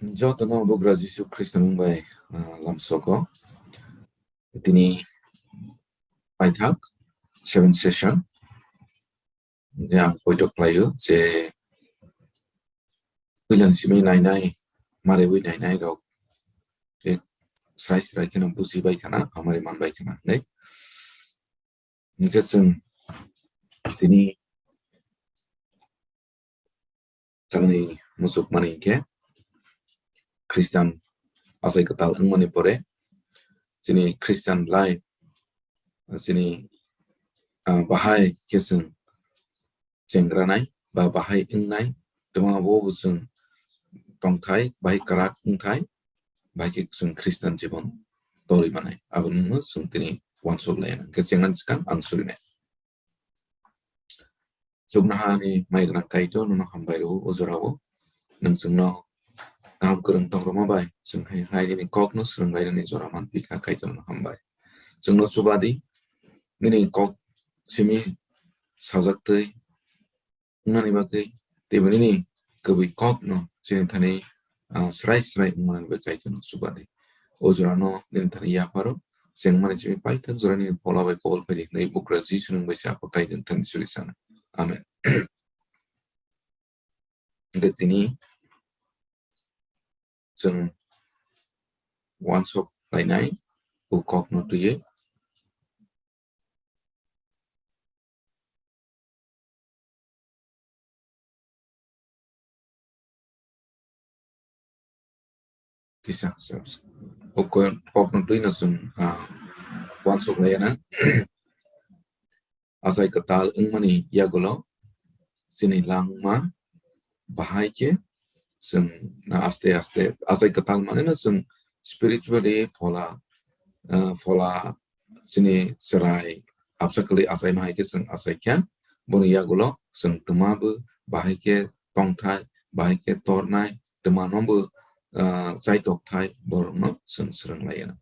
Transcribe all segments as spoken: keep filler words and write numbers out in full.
Jotono Bugra Jisu Khristo ni bai, ah, lamsogo. Tini paithak seven session. Yang poito khlaio je puilan simi nainai, marewi nainai rok. Je srai srai kheno buji bai khana, hamari man bai khana, nei? Hingke chwng tini chwngni muchukmani hingke Christian achai kwtal wngmani pore chini Christian life, chini, ah, bahai khe chwng chengranai ba bahai wngnai, tongma bo bo chwng tongthai, bahai kwrak wngthai, bahai khe chwng Christian jibon torwi manai. Abono chwng tini uansuk lai nang khe chengna swkang ang surinai. Chuknohani mai gwnang Kaitor, nono hambai rwo o jorao. Nwng chwngno kaham kwrwng tong rwma bai chwng hai, hai nini kokno swrwng lainani jora manphi kha, Kaitor, nono hambai. Chwngno chuba di, nini kok simi sajak twi wngnani bagwi, teibo nini kwbwi kokno chini thani, ah, srai srai wngmani bagwi Kaitorno chuba di. O jorano nini thani yapharo chengmani simi paithak jorani phola bai kobol phaidi hwnwi Bugra Jisu nwng bai se Apha Kaitor thani suri sana. Amen. Hingke tini chwng uansuk lainai o kokno twiwi. Kisa, kisa, kisa. O ko-, kokno twi no chwng, ah, uansuk laiya na. Achai kwtal wngmani yagulo chini langma bahai khe chwng na aste aste achai kwtal mane no chwng spiritually phola, ah, phola chini chwrai absa kwlwi achaima hai khe chwng achai kha. Boni yagulo chwng twma bo bahai khe tongthai, bahai khe tornai, twma no bo, ah, chaitok thai borokno chwng swrwng lai anw.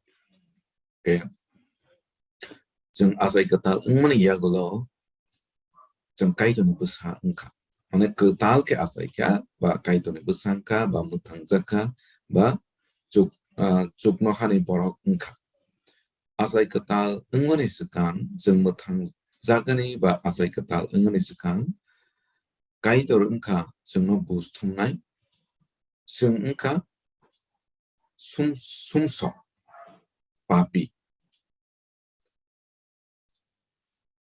Khe chwng achai kwtal wngmani yagulo chwng Kaitorni bwsa wngkha. Mane kwtal khe achai kha, ba Kaitorni bwsa wngkha, ba mwthangjakha, ba chuk-, ah, chuknohani borok wngkha. Achai kwtal wngmani swkang, chwng mwthangjakani ba achai kwtal wngmani swkang, Kaitor wngkha chwngno buj thumnai, chwng wngkha sum-, sumsok, papi.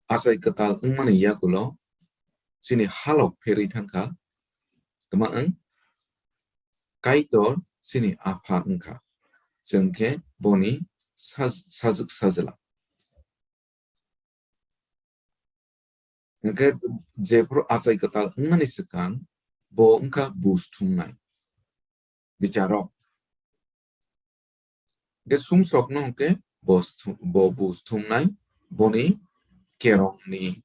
Achai kwtal wngmani yagulo chini halok pherwi thangkha, tma wng Kaitor chini Apha wngkha, chwng khe boni saj-, sajwk sajla. Hingkhe jephru achai kwtal wngnani swkang bo wngkha buj thumnai. Bicharo. Hingkhe sumsokno hingkhe bo su-, bo buj thumnai, boni kerongni,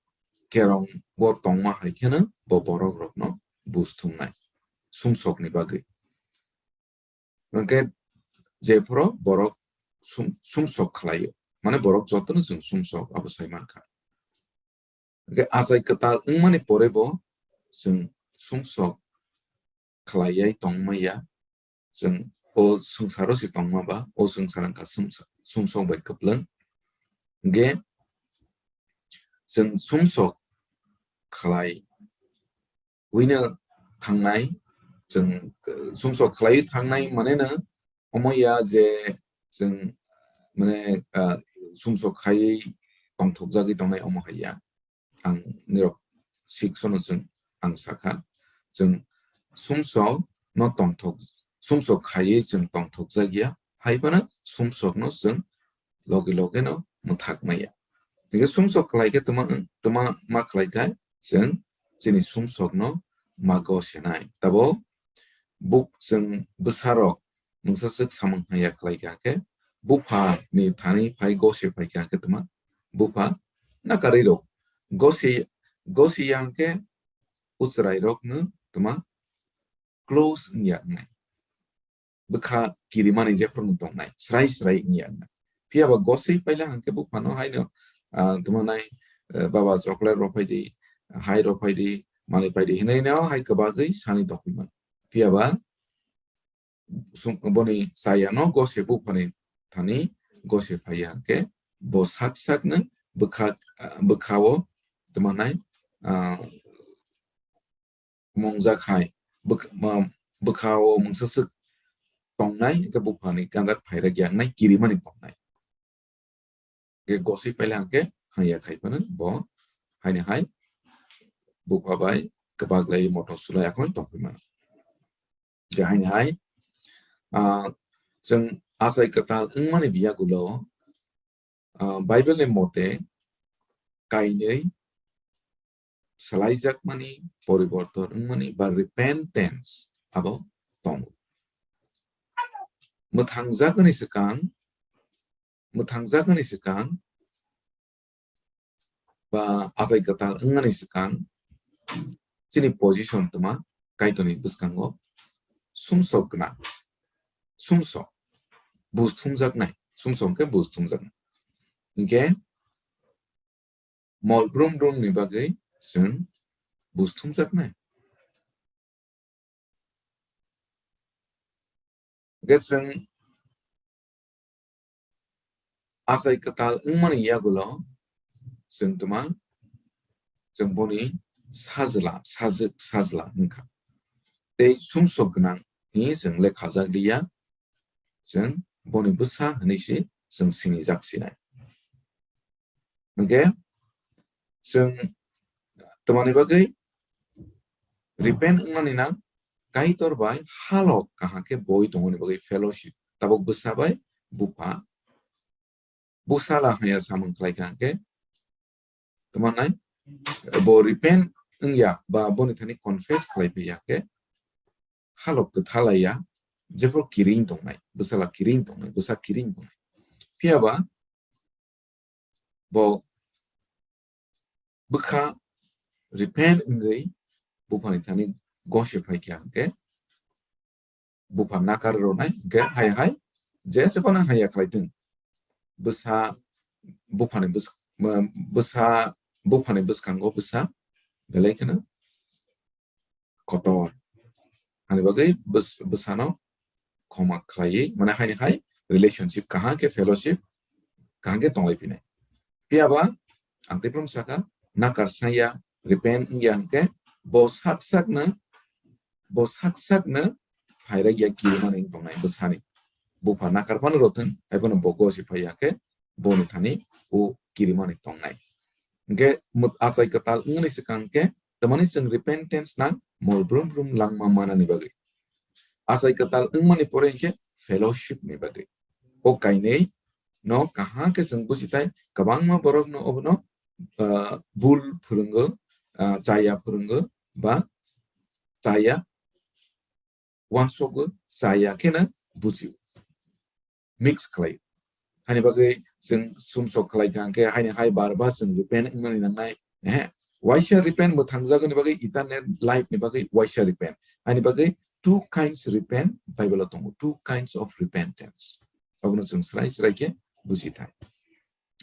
kerong bo tongma hai kheno bo borok rokno buj thumnai sumsokni bagwi. Hingkhe jephru borok sum-, sumsok khlaio. Mane borok jotono chwng sumsok abo sai mankha. Hingkhe achai kwtal wngmani pore bo chwng sumsok khlaiwi tongmaya. Chwng o swngcharo se tongma ba, o swngchar wngkha sumsa-, sumsok bai kwplwng. Hingkhe chwng sumsok khlai wino thangnai, chwng, uh, sumsok khlaiwi thangnai mane no omo ya je chwng mane, uh, sumsok khaiwi tongthokjagwi tongnai omo hai ya. Ang nirok siksono chwng ang sakha, chwng sumsok no tongthok, sumsok khaiwi chwng tongthokjak ya, hai phano sumsok no chwng logi logi no mwthak maya. Hingkhe sumsok khlai khe tuma, tuma ma khlai thai, chwng chini sumsok no ma gosenai. Tabo buk chwng bwsarok mungsa swk samung haya khlai kha khe, bupha ni thani phai gose phai kha khe tuma, bupha nakarwi rok gose, gose yang khe uchrai rok no tuma close wngya wngnai. Bwkha kirimani jephru no tongnai, srai srai wngya wngnai. Phiya ba goswi paila hwnkhe buphano haino, ah, tuma nai, eh, "Baba, chocolate rw phai di, hai rw phai di, manwi phai di," hinwi no hai kwbagwi sani tongwi mano. Phiya ba sum-, boni chaya no gose buphani thani gose phaiya hwnkhe bo sak sak no bwkha, ah, bwkha o tma nai, ah, mongjak hai bwk-, ma-, bwkha o mungsa swk tongnai hwnkhe buphani gandar phairak yaknai kirimani tongnai. Ge goswi paila hwnkhe hangya khai phano bo haini hai bupha bai kwbak lai mothok sulai akhoi tongphai mano. Ge haini hai, ah, chwng achai kwtal wngmani biyagulo, ah, Bible ni mote kainwi salaijakmani, poriborton wngmani ba repentance abo tongo. Mwthangjakmani swkang, mwthangjakmani swkang ba achai kwtal wngnani swkang chini position tma Kaitorni bwskango sumsok gwnang, sumsok, buj thumjaknai, sumsok hwnkhe buj thumjaknai. Hinkhe mol brum brum ni bagwi chwng buj thumjaknai. Hwnkhe chwng achai kwtal wngmani yagulo chwng tma chwng boni sajla, sajwk, sajla wngkha. Tei sumsok gwnang hwnwi chwng le khajak liya, chwng boni bwsa hwnwi se chwng sinijak sinai. Hwnkhe chwng tmani bagwi repent wngnani nang, Kaitor bai halok kaham khe boi tongmani bagwi fellowship. Tabuk bwsa bai bupha, bwsala haya samung khlai kha hwnkhe tma nai bo repent wngya ba boni thani confess khlai phiya khe halok kwthalaiya, jephru kiring tongnai, bwsala kiring tongnai, bwsa kiring tongnai. Phiya ba bo bwkha repent wngwi buphani thani gose phai kha hwnkhe bupha nakar rwnai hwnkhe hai hai jese phano haya khlai thung. Bwsa buphani bwsk-, bwsa buphani bwskango bwsa belai kheno kotor. Hani bagwi bwsano khoma khlaiwi, mane haini hai relationship kaham khe fellowship kaham khe tonglai phinai. Phiya ba ang tei phrum saka nakar sanya repent wngya hwnkhe bo sak sakno, bo sak sakno phairak ya kirimani wng tongnai bwsani. Bupha nakar phano rwthwng, hai phano bo gosi phaiya khe boni thani o kirimani tongnai. Hwnkhe mut-, achai kwtal wngni swkang khe tamani chwng repentance nang mol brum brum langma manani bagwi. Achai kwtal wngmani pore hinkhe fellowship ni bagwi. O kainwi no kaham khe chwng bujitai kwbangma borok no obono, ah, bul phwrwngo, ah, chaya phwrwngo ba chaya uansukgo, chaya kheno bujio, mix khlaio. Hani bagwi chwng sumsok khlai kha hwnkhe haini hai bar bar chwng repent wngmani nangnai. Ehe, waisa repent bo thangjagoni bagwi eternal life ni bagwi waisa repent. Hani bagwi two kinds repent Bible o tongo, two kinds of repentance. Abono chwng srai srai khe buji thai.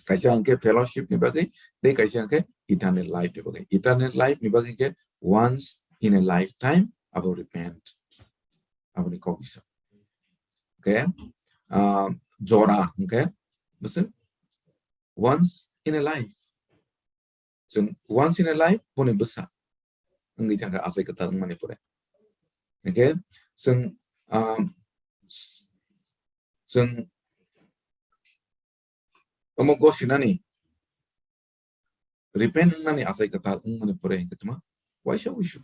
Kaisa hwnkhe fellowship ni bagwi, tei kaisa hwnkhe eternal life ni bagwi. Eternal life ni bagwi khe once in a lifetime abo repent. Aboni kok bisa. Hwnkhe, ah, jora hwnkhe, bwswk? Once in a life. Chwng once in a life boni bwsa wngwi thangkha achai kwtal wngmani pore. Hwnkhe chwng, ah, chwng omo gosinani repent wngnani achai kwtal wngmani pore hwnkhe tma waisa uisu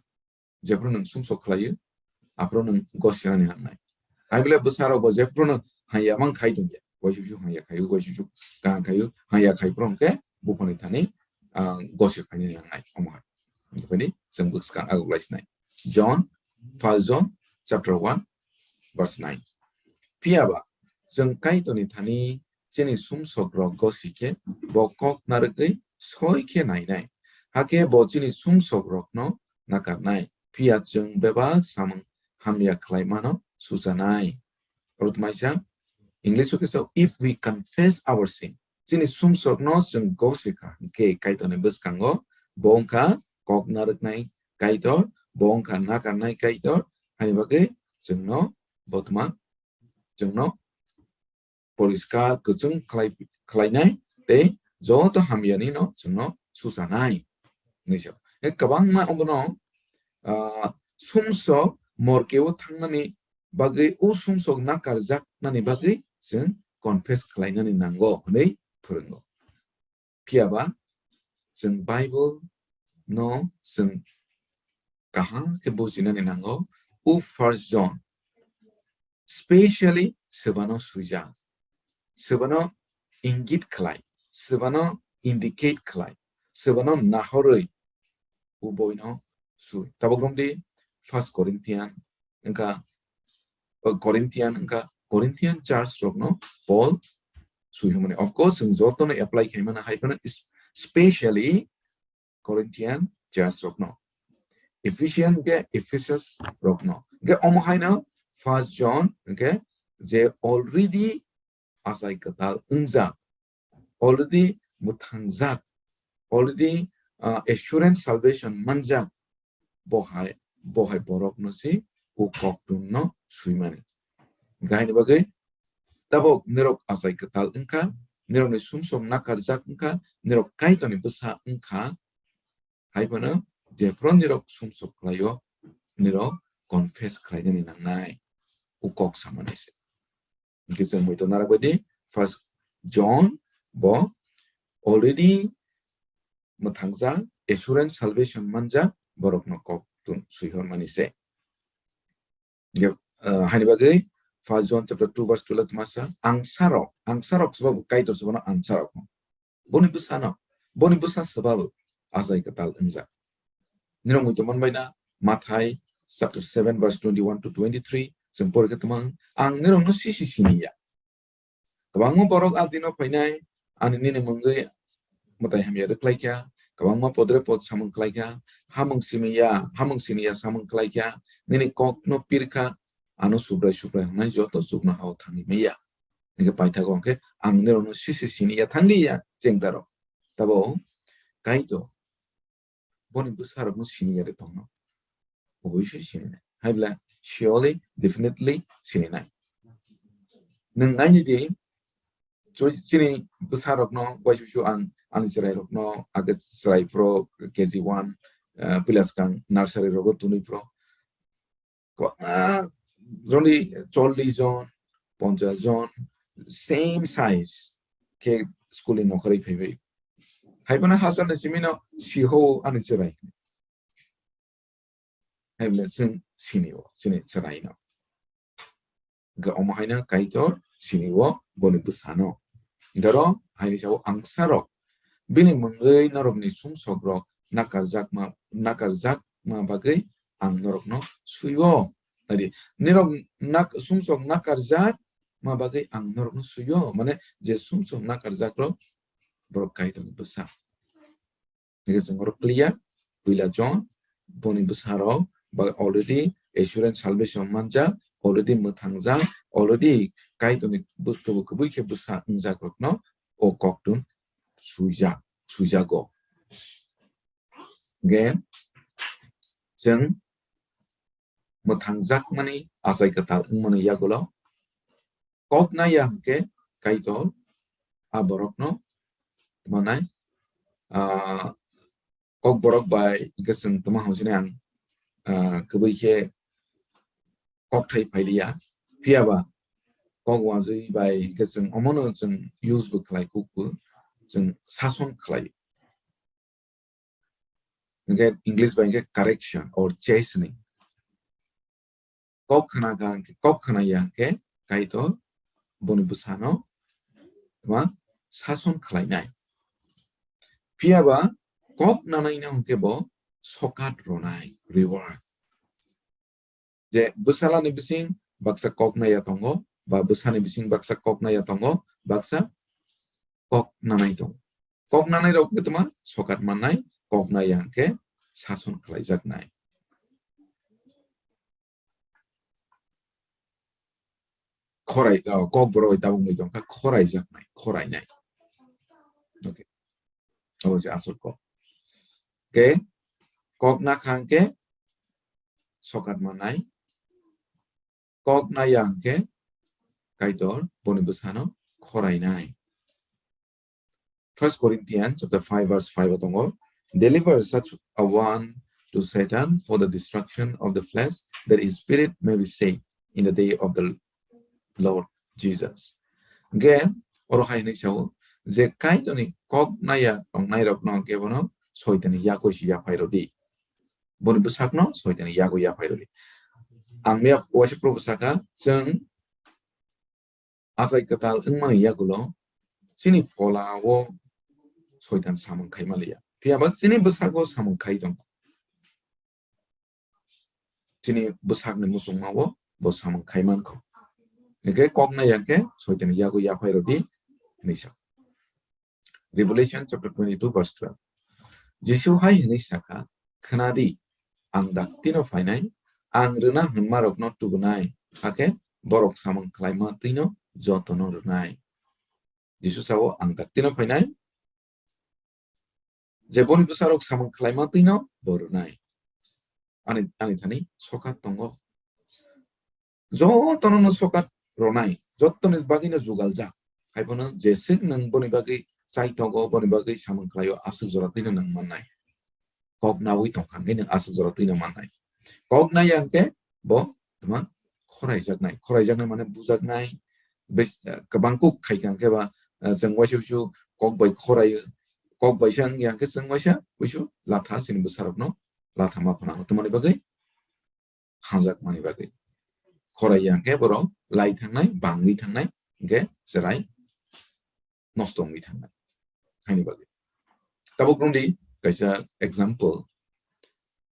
jephru nwng sumsok khlaio, aphuru nwng gosinani nangnai. Hai bole bwsarok bo jephru no hanya mang khai tongya, waisa uisu hanya khaio, waisa uisu kaham khaio, hanya khai phuru hwnkhe buphani thani, ah, gosi khainani nangnai omo hai. Buphani chwng bwskang aguklai sinai. John, first John chapter one verse nine. Phiya ba chwng Kaitorni thani chini sumsokrok gosi khe bo kok narwgwi soi khe nainai. Hakhe bo chini sumsokrokno nakarnai. Phiya chwng bebak samung hamya khlaimano suchanai. Oro tmaisa English o kisa, "If we confess our sin," chini sumsokno chwng gosi kha hwnkhe Kaitorni bwskango bo wngkha kok narwknai Kaitor, bo wngkha nakarnai Kaitor, hani bagwi chwngno bo tma chwngno poriskar kwchwng khlai, khlainai tei joto hamyani no chwngno suchanai. Hinwi sa. E kwbangma omono, ah, sumsok morkeo thangnani bagwi, o sumsok nakarjaknani bagwi chwng confess khlainani nango hwnwi phwrwngo. Phiya ba chwng Bible no chwng kaham khe bujinani nango. O First John, specially swbano swijak, swbano ingit khlai, swbano indicate khlai, swbano nahorwi o boino swi. Tabuk romdi First Corinthian wngkha, o Corinthian wngkha, Corinthian church rokno Paul swi hwnmani. Of course, chwng jotono apply khaimano, hai phano is-, specially Corinthian church rokno, Ephesian khe Ephesus rokno. Hwnkhe omo haino First John hwnkhe je already achai kwtal wngjak, already mwthangjak, already, ah, assurance salvation manjak, bo hai, bo hai borokno se o koktun no swimani. Hwnkhe haini bagwi tabuk nirok achai kwtal wngkha, nirokni sumsok nakarjak wngkha, nirok Kaitorni bwsa wngkha, hai phano jephru nirok sumsok khlaio, nirok confess khlainani nangnai, o kok samani se. Hwnkhe chwng muitu narak bai di, First John bo already mwthangjak, assurance salvation manjak, borokno koktun swihormani se. Hwnkhe, ah, haini bagwi First John chapter two verse two le tma sa, angsarok, angsarok se bo Kaitor se bono angsarok. Boni bwsano, boni bwsa swbabo achai kwtal wngjak. Nirok muitu manbaina Mathai chapter seven verse twenty-one to twenty-three chwng porikhe tongmang, ang nirokno sisi siniya. Kwbangma borok a dino phainai, ani nini mungwi mwtai hamya rwkhlaikha, kwbangma podre pod samung khlaikha, hamung simiya, hamung siniya samung khlaikha, nini kokno pirkha, ano subrai subrai hwnwi joto chukno hao thangwi manya. Hwnkhe paithago hwnkhe ang nirokno sisi siniya thangliya chengdarok. Tabo Kaitor boni bwsarokno siniya de tongno. Oboisoi sininai. Haibla surely, definitely sininai. Nwng naini di, chini bwsarokno waisusu ang ani chwrairokno age chwrai phro K G one, eh, puila swkang nursery rogo tunwi phro. Kwbangma joni chollish jon, ponchash jon, same size khe school ni nokharwi phaibai. Hai phano hachal ni simi no siho ani chwrai. Hai bole chwng sini o, chini chwrai no. Hwnkhe omo haino Kaitor sini o boni bwsano. Hwnkhe oro haini sao angsarok bini mungwi norokni sumsokrok nakarjakma, nakarjakma bagwi ang norokno swi-o. Adi, nirok nak-, sumsok nakarjakma bagwi ang norokno swi-o. Mane, je sumsok nakarjakrok borok Kaitorni bwsa. Hwnkhe chwng oro clear, puila John, boni bwsarok ba already assurance salvation manjak, already mwthangjak, already Kaitorni bustubo kwbwi khe bwsa wngjakrokno o koktun swijak, swijago. Hwnkhe chwng mwthangjakmani achai kwtal wngmani yagulo kok naiya hwnkhe Kaitor a borokno tmanai, ah, kok borok bai hwnkhe chwng tma hwnjini ang, ah, kwbwi khe kokthai phailiya. Phiyaba kok wajwi bai hwnkhe chwng omono chwng use bo khlai, kukbo chwng sason khlai. Hwnkhe English bai hwnkhe correction or chastening. Kok khna kha hwnkhe, kok khna ya hwnkhe Kaitor boni bwsano ma sason khlainai. Phiyaba kok nanaino hwnkhe bo sokat ronai, reward. Je bwsalani bising baksa kok naiya tongo, ba bwsani bising baksa kok naiya tongo, baksa kok nanai tongo. Kok nanai rok wngkhe tma sokat mannai, kok naiya hwnkhe sason khlaijaknai. Khorai, oh, kok borok bai tabuk wngwi tongkha, khoraijaknai, khorainai. Okay. Abo se asol kok. Okay. Kok nakha hwnkhe sokat mannai. kok naya hwnkhe Kaitor boni bwsano khorainai. First Corinthians chapter five verse five o tongo, "Deliver such a one to Satan for the destruction of the flesh, that his spirit may be saved in the day of the Lord Jesus." Hwnkhe oro hai hinwi sao je Kaitorni kok naya tongnai rokno hwnkhe bono Soitanni yago si yaphai rwdi. Boni bwsakno Soitanni yago yaphai rwdi. Ang miya waisa Probo saka, chwng achai kwtal wngmani yagulo chini phola o Soitan samung khai manliya. Phiya ba chini bwsago samung khai tongkho. Chini bwsakni muchungma o bo samung khai mankho. Hwnkhe kok naya hwnkhe Soitanni yago yaphai rwdi hinwi sa. Revelation chapter twenty-two verse twelve. Jisu hai hinwi sakha, "Khwnadi, ang daktino phainai, ang rwna hwnmarokno tubunai, hakhe borok samung khlaima twino jotono rwnai." Jisu sao, "Ang daktino phainai, je boni bwsarok samung khlaima twino bo rwnai." Ani, ani thani sokat tongo. Jotono no sokat ronai, jotoni bagwino jugaljak. Haiphano jeswk nwng boni bagwi chaithogo, boni bagwi samung khlaio, aswk jora twino nwng mannai. Kok naui tongkha hwnkhe nwng aswk jora twino mannai. Kok naya hwnkhe bo tma khoraijaknai. Khoraijaknai mane bujaknai. Bes-, kwbang kuk khaikha hwnkhe ba, eh, chwng waisa uisu kok bai khoraio. Kok bai sa wngya hwnkhe chwng waisa uisu latha chini bwsarokno latha ma phano. Tmani bagwi hamjakmani bagwi. Khorai ya hwnkhe borok lai thangnai, bangwi thangnai, hwnkhe chwrai nosto wngwi thangnai. Haini bagwi. Tabuk rwngdi kaisa example.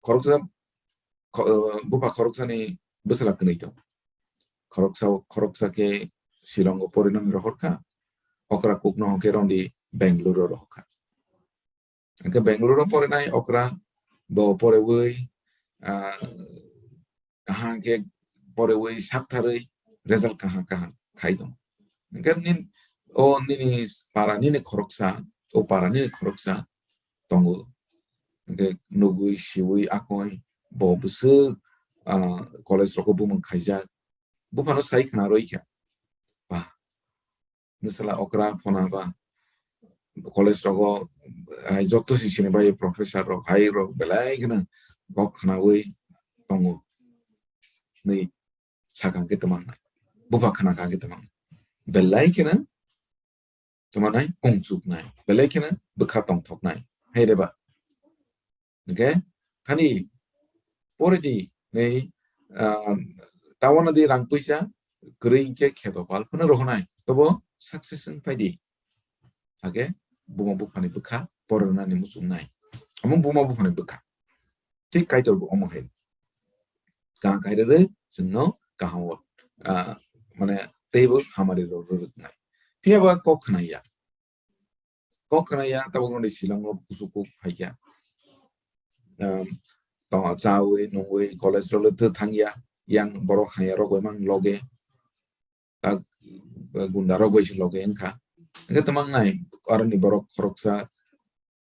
Khoroksa, kho-, uh, bupha khoroksani bwsala kwnwi tong. Khoroksa, khoroksa khe Shillong o porinani rohorkha, okra kukno hwnkhe rwngdi Bangalore o rohorkha. Hwnkhe Bangalore o porinai okra bo porewi, ah, kaham khe porewi saktharwi result kaham kaham khai tong. Hwnkhe nin, o nini para nini khoroksa, o para nini khoroksa tongo. Hwnkhe nugwi siwi akoi bo bwswk, ah, college rogo bumung khaijak. Buphano sai khna rwi kha. Ba, nwsala okra phona ba college rogo hai joto si sini bai professor rok hai rok belai kheno kok khnaui tongo. Nwi sakha khe twmang nai, bupha khna kha khe twmang nai. Belai kheno twmang nai, kung chuk nai, belai kheno bwkha tong thok nai. Hai reba. Hwnkhe thani pore di nei, ah, tawana di rang puisa kwrwi hwnkhe kheto pal phano rohonai, tobo success wng phai di. Hake buma buphani bwkha porwnani muchungnai. Omo buma buphani bwkha. Thik Kaitor bo omo hai. Kaham kaitor rw chwngno kaham o, ah, mane teibo hamari rw rwrwknai. Phiya ba kok khnaiya. Kok khna ya, tabuk noni Shillong o kusu kuk phaikha. Um, to chawi nungwi college rok le thangya, yang borok haya rok bai mang loge, tak gunda rok bai se loge wngkha. Hwnkhe tamang nai, aroni borok khoroksa,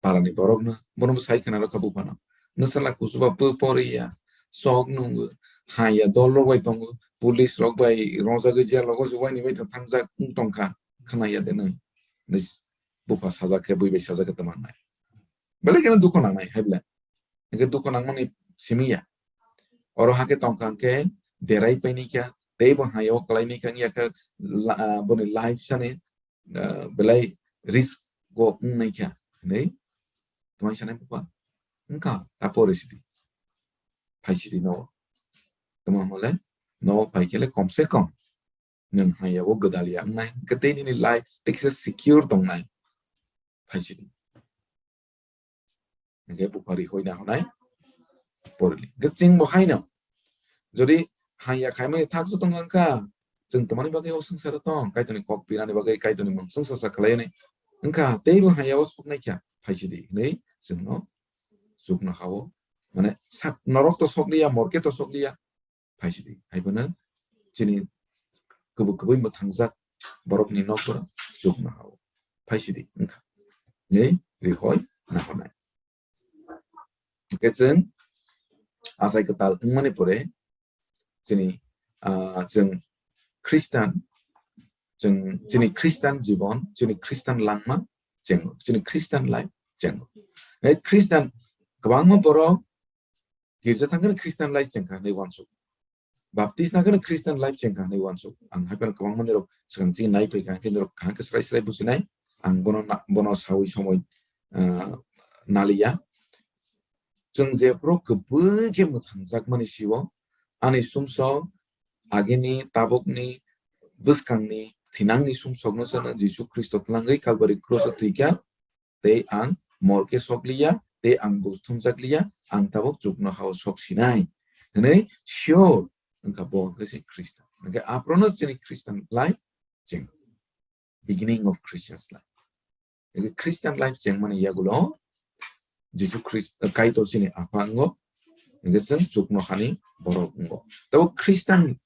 parani borok no, bono bo sai khna rokha buphano. Nwsala kusu ba pw poriya, sok nungo, haya dol rok bai tongo, police rok bai rojagwi jail rogo se waini bai thangjak wng tongkha, khna ya de nang. Bupha sajak khe, bui bai sajak khe twmang nai. Belai kheno dukho nangnai hai belai. Hwnkhe dukho nangmani simi ya. Oro hakhe tongkha hwnkhe derai paini kha, tei bo hai o kwlaini kha wngya khe la-, ah, boni life sani, ah, belai risk go wngnai kha hinwi twmai sanai bupha. Wngkha ta pore sidi. Phai sidi no. Twmang hole no phai khe le kom se kom nwng haya o gwdal ya wngnai, hwnkhe tei nini life tei kisa secure tongnai. Phai sidi. Hwnkhe bupha rihoi na hwnai porli. Hwnkhe chwng bo haino. Jodi haya khaimani thak se tong wngkha, chwng twmani bagwi o swngcharo tong, Kaitorni kok pinani bagwi, Kaitorni mung swngsa sa khlaini. Wngkha, teibo haya o soknai kha, phai sidi hinwi chwngno chukno ha-o. Mane sak norok to sokliya, morke to sokliya, phai sidi. Hai phano chini kubui kubui mwthangjak borokni nokphoro chukno ha-o. Phai sidi wngkha. Nei rihoi nahornai. Hwnkhe chwng achai kwtal wngmani pore chini ah, chwng Christian, chwng chini Christian jibon, chini Christian langma cheng, chini Christian life cheng. Ei Christian kwbangma borok girja thangkheno Christian life chengkha hinwi uansuk. Baptist nangkheno Christian life chengkha hinwi uansuk. Ang haiphano kwbangma norok swkang chini naiphai kha, hwnkhe norok kaham khe srai srai bujinai. Ang bono na-, bono sawi somoi, ah, naliya. Chwng jephru kwbwi khe mwthangjakmani sio, ani sumsok, agini, tabukni, bwskangni, thinangni sumsokno chwngno Jisu Khristo twlangwi Kalbari krus o thwikha, tei ang morke sokliya, tei ang buj thumjakliya, ang tabuk chuknohao soksinai. Hwnwi sure wngkha bo hwnkhe se Khristan. Hwnkhe aphrono chini Christian life cheng, beginning of Christian's life. Hwnkhe Christian life chengmani yagulo Jisu Khrist, Kaitor chini Apha wngo, hwnkhe chwng chuknohani borok wngo. Tabuk Christian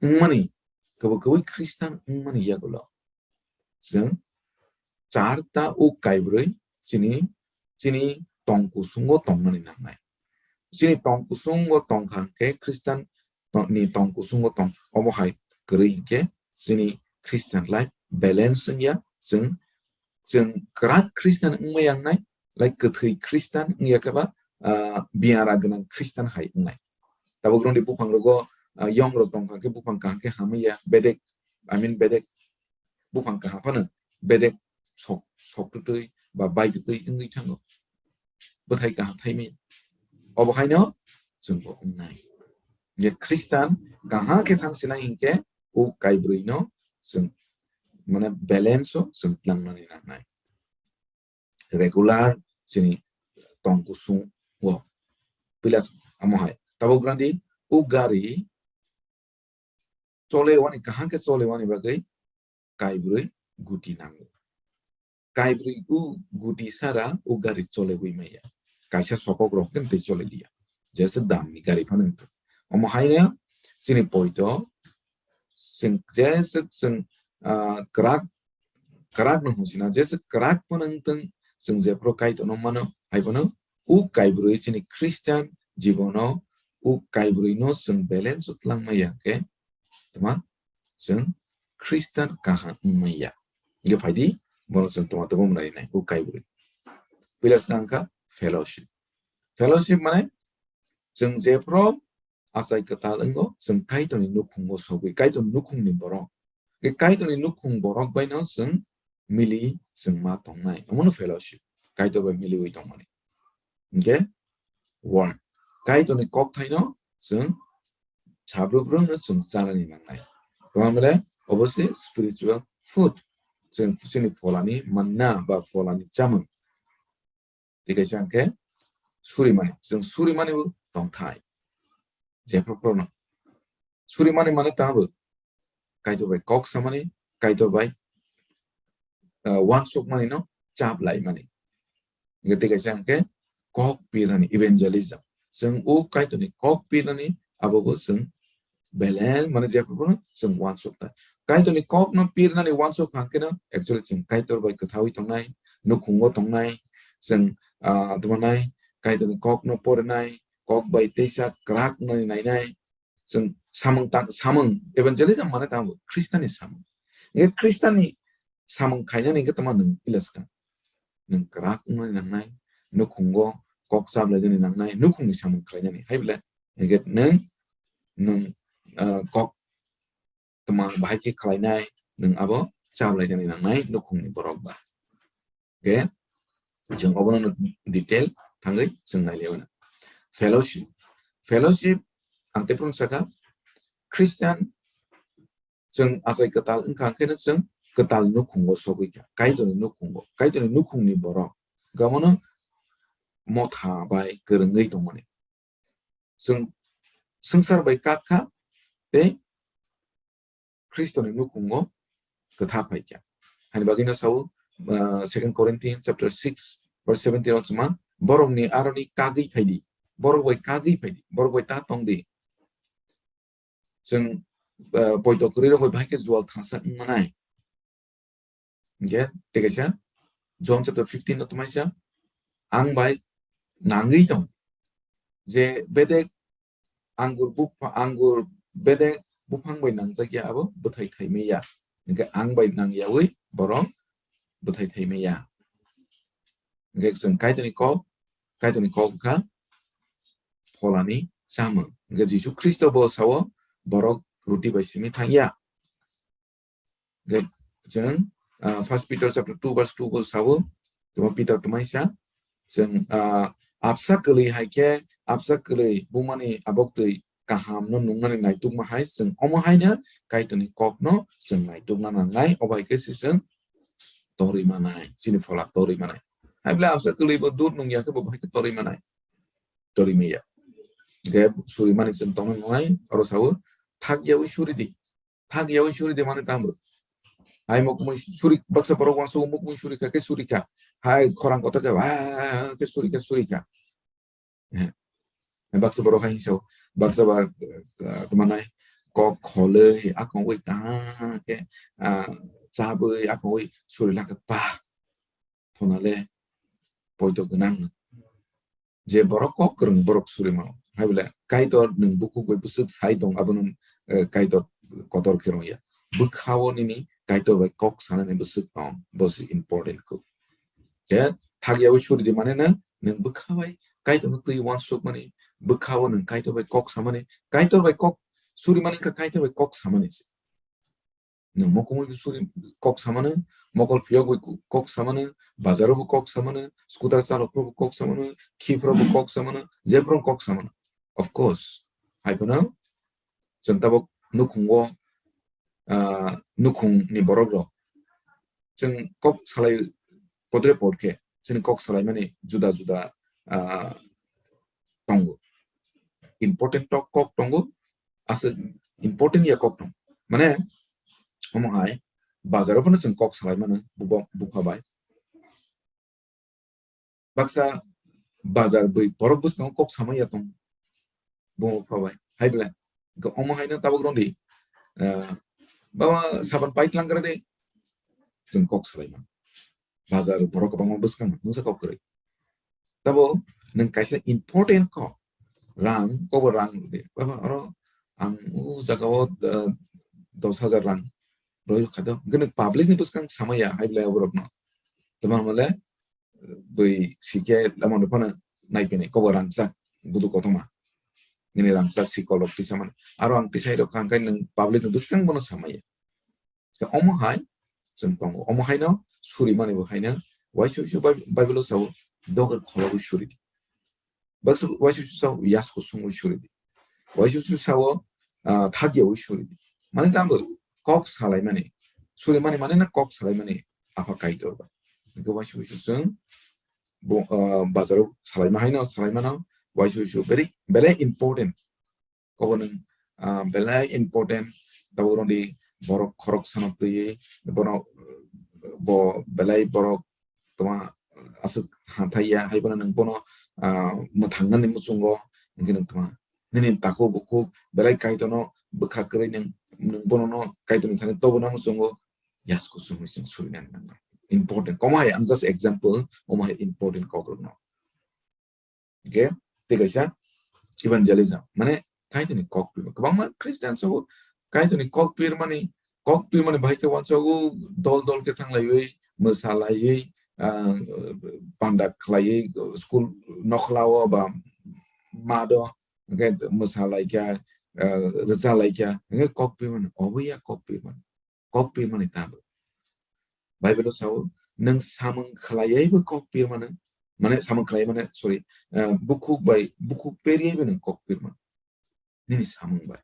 wngmani, kwbwi kwbwi Christian wngmani yagulo chwng charta uk kaibrwi chini, chini tong kusungo tongnani nangnai. Chini tong kusungo tongkha hwnkhe Christian to-, ni tong kusungo tong, omo hai kwrwi hwnkhe chini Christian life balance wngya. Chwng, chwng kwrak Christian wngmaya wngnai, like kwthwi Christian wngya khe ba, ah, biyara gwnang Christian hai wngnai. Tabuk rwngni buphang rogo, ah, yong rok tongkha khe buphang kaham khe hamya, bedek, I mean bedek buphang kaham phano bedek sok, sok twtwi ba bai twtwi wngwi thango. Bwthai kaham thaimaya. Obo haino chwngbo wngnai. Je Christian kaham khe thang sinai hinkhe uk kaibrwi no chwng mane balance o chwng tlangnani nangnai. Regular chini tong kusung o. Pilas amo hai. Tabuk grandi uk gari chole wani, kaham khe chole wani bagwi kaibrwi guti nango. Kaibrwi u guti sara u gari chole wi maya. Kaisa sokok rok khe tei chole liya. Jesa damni gari phano wngthok. Omo haino chini poito chwng jesa chwng, ah, kwrak, kwrak no hwnsina jesa kwrak phano wngthwng chwng jephru Kaitorno mano hai phano u kaibrwi chini Christian jibono u kaibrwi no chwng balance o tlang maya khe tma chwng Christian kaham wngmaya. Hingke phaidi, bono chwng tongma tongma mwnai nai, o kaibrwi. Puila swkang kha fellowship. Fellowship mane chwng jephru achai kwtal wngo, chwng Kaitorni nukhungo sogwi, Kaitorni nukhungni borok. Hingke Kaitorni nukhung borok baino chwng mili chwng ma tongnai. Omono fellowship, Kaitor bai miliwi tongmani. Hingke word. Kaitorni kokthaino chwng sabruk brumno chwng chanani nangnai. Tongmani obo se spiritual food. Chwng chini pholani manna ba pholani chamung. Tei kaisa hwnkhe surimani. Chwng surimani bo tongthai. Jephru phruno. Surimani mane tamo Kaitor bai kok samani, Kaitor bai, ah, wansukmani no chap laimani. Hingke tei kaisa hingke kok pirnani, evangelism. Chwng o Kaitorni kok pirnani abo bo chwng balance mane jephru phruno chwng wansuk ta. Kaitorni kok no pirnani wansuk hingke no actually chwng Kaitor bai kwthawi tongnai, nukhungo tongnai, chwng, ah, tongmanai, Kaitorni kok no porinai, kok bai teisa kwrak nani nainai, chwng samung tang, samung, evangelism mane tamo Khristanni samung. Hingke Khristanni samung khainani hingke tamo nwng pila swkang. Nwng kwrak wngnani nangnai, nukhungo kok chaplainani nangnai, nukhungni samung khlainani. Hai bwle, hingke nwng, nwng, ah, kok tma bahai khe khlainai, nwng abo chaplainani nangnai nukhungni borok ba. Hingke, chwng obono detail thangwi chwng nailaiwi na. Fellowship. Fellowship, ang tei phano sakha, Christian chwng achai kwtal wngkha, hwnkhe no chwng kwtal nukhungo sogwi kha, Kaitorni nukhungo, Kaitorni nukhungni borok. Gamono motha bai kwrwngwi tongmani. Chwng swngchar bai kak kha tei Khristoni nukhungo kwtha phai kha. Hani bagwino sao, ah, Second Corinthians chapter six verse seventeen o chwma, borokni aroni kagwi phaidi, borok bai kagwi phaidi, borok bai ta tongdi. Chwng, ah, poito kwrwi rok bai bahai khe jual thangsa wngmanai. Hingke tei kaisa John chapter fifteen no tongmani sa, ang bai nangwi tong je bedek angur bupha, angur bedek buphang bai nangjakya abo bwthai thaimaya. Hwnkhe ang bai nangyawi borok bwthai thaimaya. Hwnkhe chwng Kaitorni kok, Kaitorni kok wngkha pholani chamung. Hwnkhe Jisu Khristo bo sao, borok ruti bai simi thangya. Hwnkhe chwng, ah, First Peter chapter two verse two bo sao, tuma Peter twmai sa, chwng, ah, absa kwlwi hai khe, absa kwlwi bumani abok twi kaham no nungnani naitukma hai, chwng omo haino Kaitorni kokno chwng naitukna nangnai, obo hai khe se chwng torwi manai, chini phola torwi manai. Hai bwle absa kwlwi bo dud nungya khe bo bahai khe torwi manai, torwi maya. Hwnkhe suri mani chwng tongna nangnai, oro sao, thak yawi suri di. Thak yawi suri di mani tamo. Hai mokmui suri, baksa borok wansuk mokmui suri kha khe suri kha. Hai khorang kotor khe, "Waa," khe suri kha, suri kha. Eh, baksa borok hai sao, baksa ba, eh, tuma nai, kok kholwi, akongwi kaham khe, ah, chabwi, akongwi suri lakha, pa, phunale poito gwnang. Je borok kok kwrwng borok suri mano. Hai bole Kaitor nwng bukhuk bai bwswk sai tong, abono, eh, Kaitor kotor khe rwya. Bwkhao nini Kaitor bai kok sanani bwswk tong, bo se important kuk. Je thak yawi suri di mane na, nwng bwkha bai Kaitor no twi wansuk mani, bwkhao nwng Kaitor bai kok samani, Kaitor bai kok suri mani kha Kaitor bai kok samani se. Nwng mokomwi bo suri kok samano, mokol phiyok bai kok samano, bazaro bo kok samano, scooter chalok bo kok samano, khipro bo kok samano, jephru kok samano. Of course, hai phano chwng tabuk nukhungo, ah, nukhungni borok rok chwng kok salai podre pod khe chwng kok salaimani juda juda, ah, tongo. Important tok kok tongo, aswk important ya kok tong. Mane, omo hai, bazar o phano chwng kok salai mano, bubo-, bupha bai. Baksa bazar bwi borok bwskango kok samai ya tong, bumo bupha bai. Hai bwle, omo haino tabuk rwdi, eh, baba saban paitlang gra de, chwng kok salai mano. Bazar borok kwbangma bwskango, mungsa kok kwrwi. Tabo nwng kaisa important kok, rang, kobo rang rwdi. Baba, oro ang o jagao, eh, dos hajar rang roi kha do. Hwnkhe nwng public ni bwskang samaya hai bwlai borokno. Tamo mole, eh, bui sikhe lama no phano naipini kobo rangchak budu kothoma. Nini rangchak si kolok tisa mani. Aro ang tisai rok kha, hwnkhe nwng public ni bwskang bono samaya. Khe omo hai chwng tongo. Omo haino suri mani bo haino waisa waisa Bai-, Bible o sao, "Dogar khorogwi suri di." Baksa waisa waisa sao, "Yas kusungwi suri di." Waisa waisa sao, ah, thagyawi suri di. Mani tamo kok salai mani. Suri mani mani na kok salai mani Apha Kaitor bai. Hwnkhe waisa waisa chwng bo, ah, bazaro salai ma haino, salai mano, waisa waisa very, very important. Kobo nwng, ah, belai important, tabuk rwdi borok khorok sanok twiwi, bono, bo belai borok tongma aswk hathai ya, hai bono nwng bono, ah, mwthangnani muchungo, hwnkhe nwng tongma nini takhuk bukhuk belai Kaitorno bwkha kwrwi nwng, nwng bonono Kaitorni thani tobona muchungo, yas kusungwi chwng surinani nangnai. Important. Komo hai, ang just example, omo hai important kokrokno. Hwnkhe tei kaisa evangelism, mane Kaitorni kok pirma. Kwbangma Christian sobo Kaitorni kok pirmani, kok pirmani bahai khe uansago dol dol khe thanglaiwi, mwsalaiwi, ah, panda khlaiwi, school nokhlao ba mado, hwnkhe mwsalaikha, ah, rwchalaikha, hwnkhe kok pirmani, obo ya kok pirmani. Kok pirmani tamo. Bible o sao, nwng samung khlaiwi bo kok pirmano, mane samung khlai mane, sorry, ah, bukhuk bai, bukhuk periwi bo nwng kok pirmano. Nini samung bai.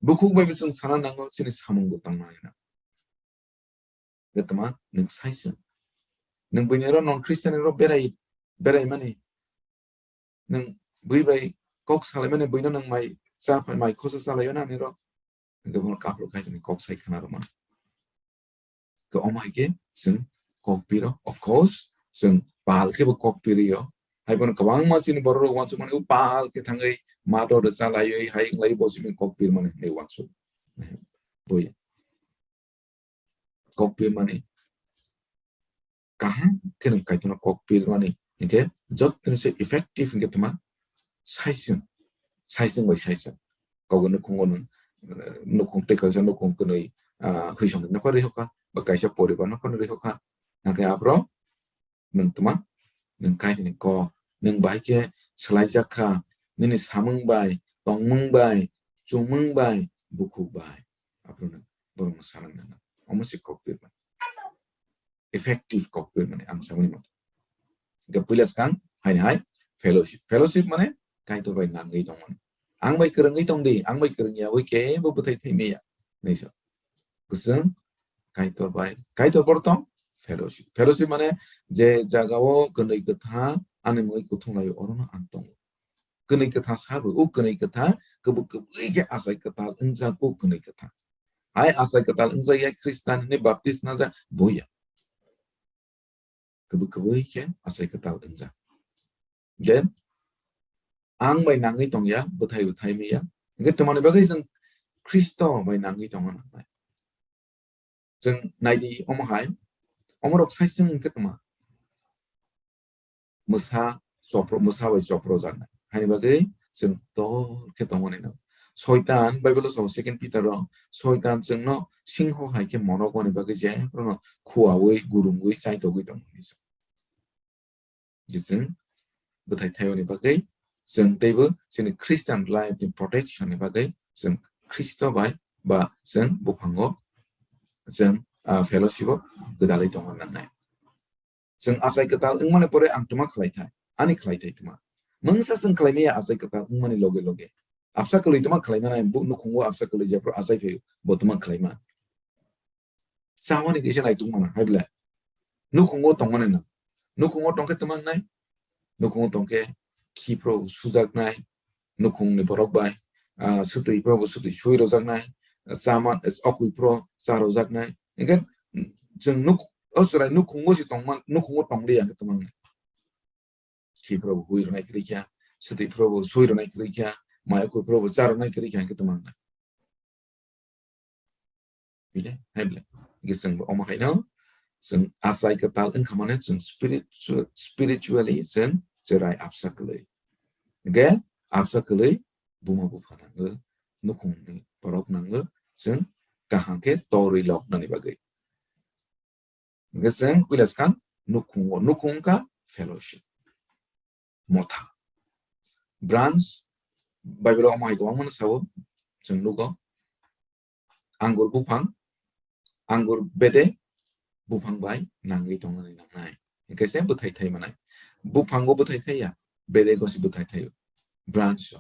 Bukhuk bai bo chwng sana nango, chini samung bo tangna nang. Gatma nwng saisung. Nwng buini ro non Christian ro berai, berai mani. Nwng bui bai kok salai mani buino nwng mai cha phai, mai khosa chalai na niro. Hwnkhe bono kaphuru khai tongni kok sai khna rwma. Khe omo hai khe chwng kok piro. Of course, chwng pal khe bo kok piri yo. Hai bono kwbangma chini borok rok uansuk mani, o pal khe thangwi mato rwcha laiwi hai wng lai bo chini kok pir mani hinwi uansuk. Bui. Kok pir mani kaham khe nwng Kaitorno kok pir mani hinkhe jottoni se effective hinkhe tma saisung, saisung bai saisung. Kok nukhungo nwng, eh, nukhung tei kaisa nukhung kwnwi, ah, hwisong ni nokha rihokha, ba kaisa poribar nokha rihokha. Hingkhe aphro nwng tma, nwng Kaitorni kok, nwng bai khe swlaijak kha, nini samung bai, tongmung bai, chumung bai, bukhuk bai. Aphro nwng borokno sanang nang. Omo se kok birmani. Effective kok birmani ang samani motha. Hingkhe puila swkang haini hai fellowship. Fellowship mane Kaitor bai nangwi tongmani. Ang bai kwrwngwi tong di, ang bai kwrwng yaui kebo bwthai thai maya. Naiso. Kwchwng Kaitor bai, Kaitor bor tong fellowship. Fellowship mane je jagao kwnwi kwtha ani mui kuthung laio orono ang tongo. Kwnwi kwtha sabo, o kwnwi kwtha kwbwi kwbwi khe achai kwtal wngjak o kwnwi kwtha. Hai achai kwtal wngjak ya Khristian ni baptisma ja boya. Kwbwi kwbwi khe achai kwtal wngjak. Then ang bai nangwi tongya, bwthai bwthai maya. Hingkhe twmani bagwi chwng Khristo bai nangwi tongna nangnai. Chwng naidi omo hai, omorok sai chwng hwnkhe tma? Mwsa chopro, mwsa bai chopro jaknai. Haini bagwi chwng tol khe tongmani no. Soitan, Bible o sao Second Peter o, Soitan chwngno singho hai khe monokmani bagwi je phruno khuaui, gurungwi, chaitogwi tongo hinwi sa. Je chwng bwthai thaiyoni bagwi, chwng teibo chini Christian life ni protection ni bagwi chwng Khristo bai ba chwng buphango chwng, ah, fellowship o gwdalwi tongna nangnai. Chwng achai kwtal wngmani pore ang tma khlai thai, ani khlai thai tma. Mungsa chwng khlai maya achai kwtal wngmani loge loge. Absa kwlwi tma khlai mano, bo nukhungo absa kwlwi jephru achai phaio, bo tma khlai ma. Chawani kisa nai tongmano, hai bwle. Nukhungo tongmani no. Nukhungo tongkhe tma wngnai? Nukhungo tongkhe khiphro sujaknai, nukhungni borok bai, ah, swtwi phro bo swtwi sui rojaknai, chama, okwi phro cha rojaknai. Hingkhe chwng nuk-, o chwrai nukhungo se tongman, nukhungo tongli ya khe tma wngnai? Khiphro bo hui rwnai kwrwi kha, swtwi phro bo sui rwnai kwrwi kha, mai okwi phro bo cha rwnai kwrwi kha, hingkhe tma wngnai? Bile, hai bile. Hingkhe chwng bo omo haino, chwng achai kwtal wngkha mane chwng spiritu-, spiritually chwng chwrai absa kwlwi. Hingkhe absa kwlwi buma bupha nango, nukhungni borok nango, chwng kaham khe torwi loknani bagwi. Hingkhe chwng puila swkang nukhungo, nukhung wngkha fellowship. Motha. Branch, Bible o omo hai kwbangma no sao, chwng nugo. Angur buphang, angur bede buphang bai nangwi tongnani nangnai. Hingkhe se bwthai thai manai. Buphango bwthai thai ya, bedego se bwthai thaio. Branch o.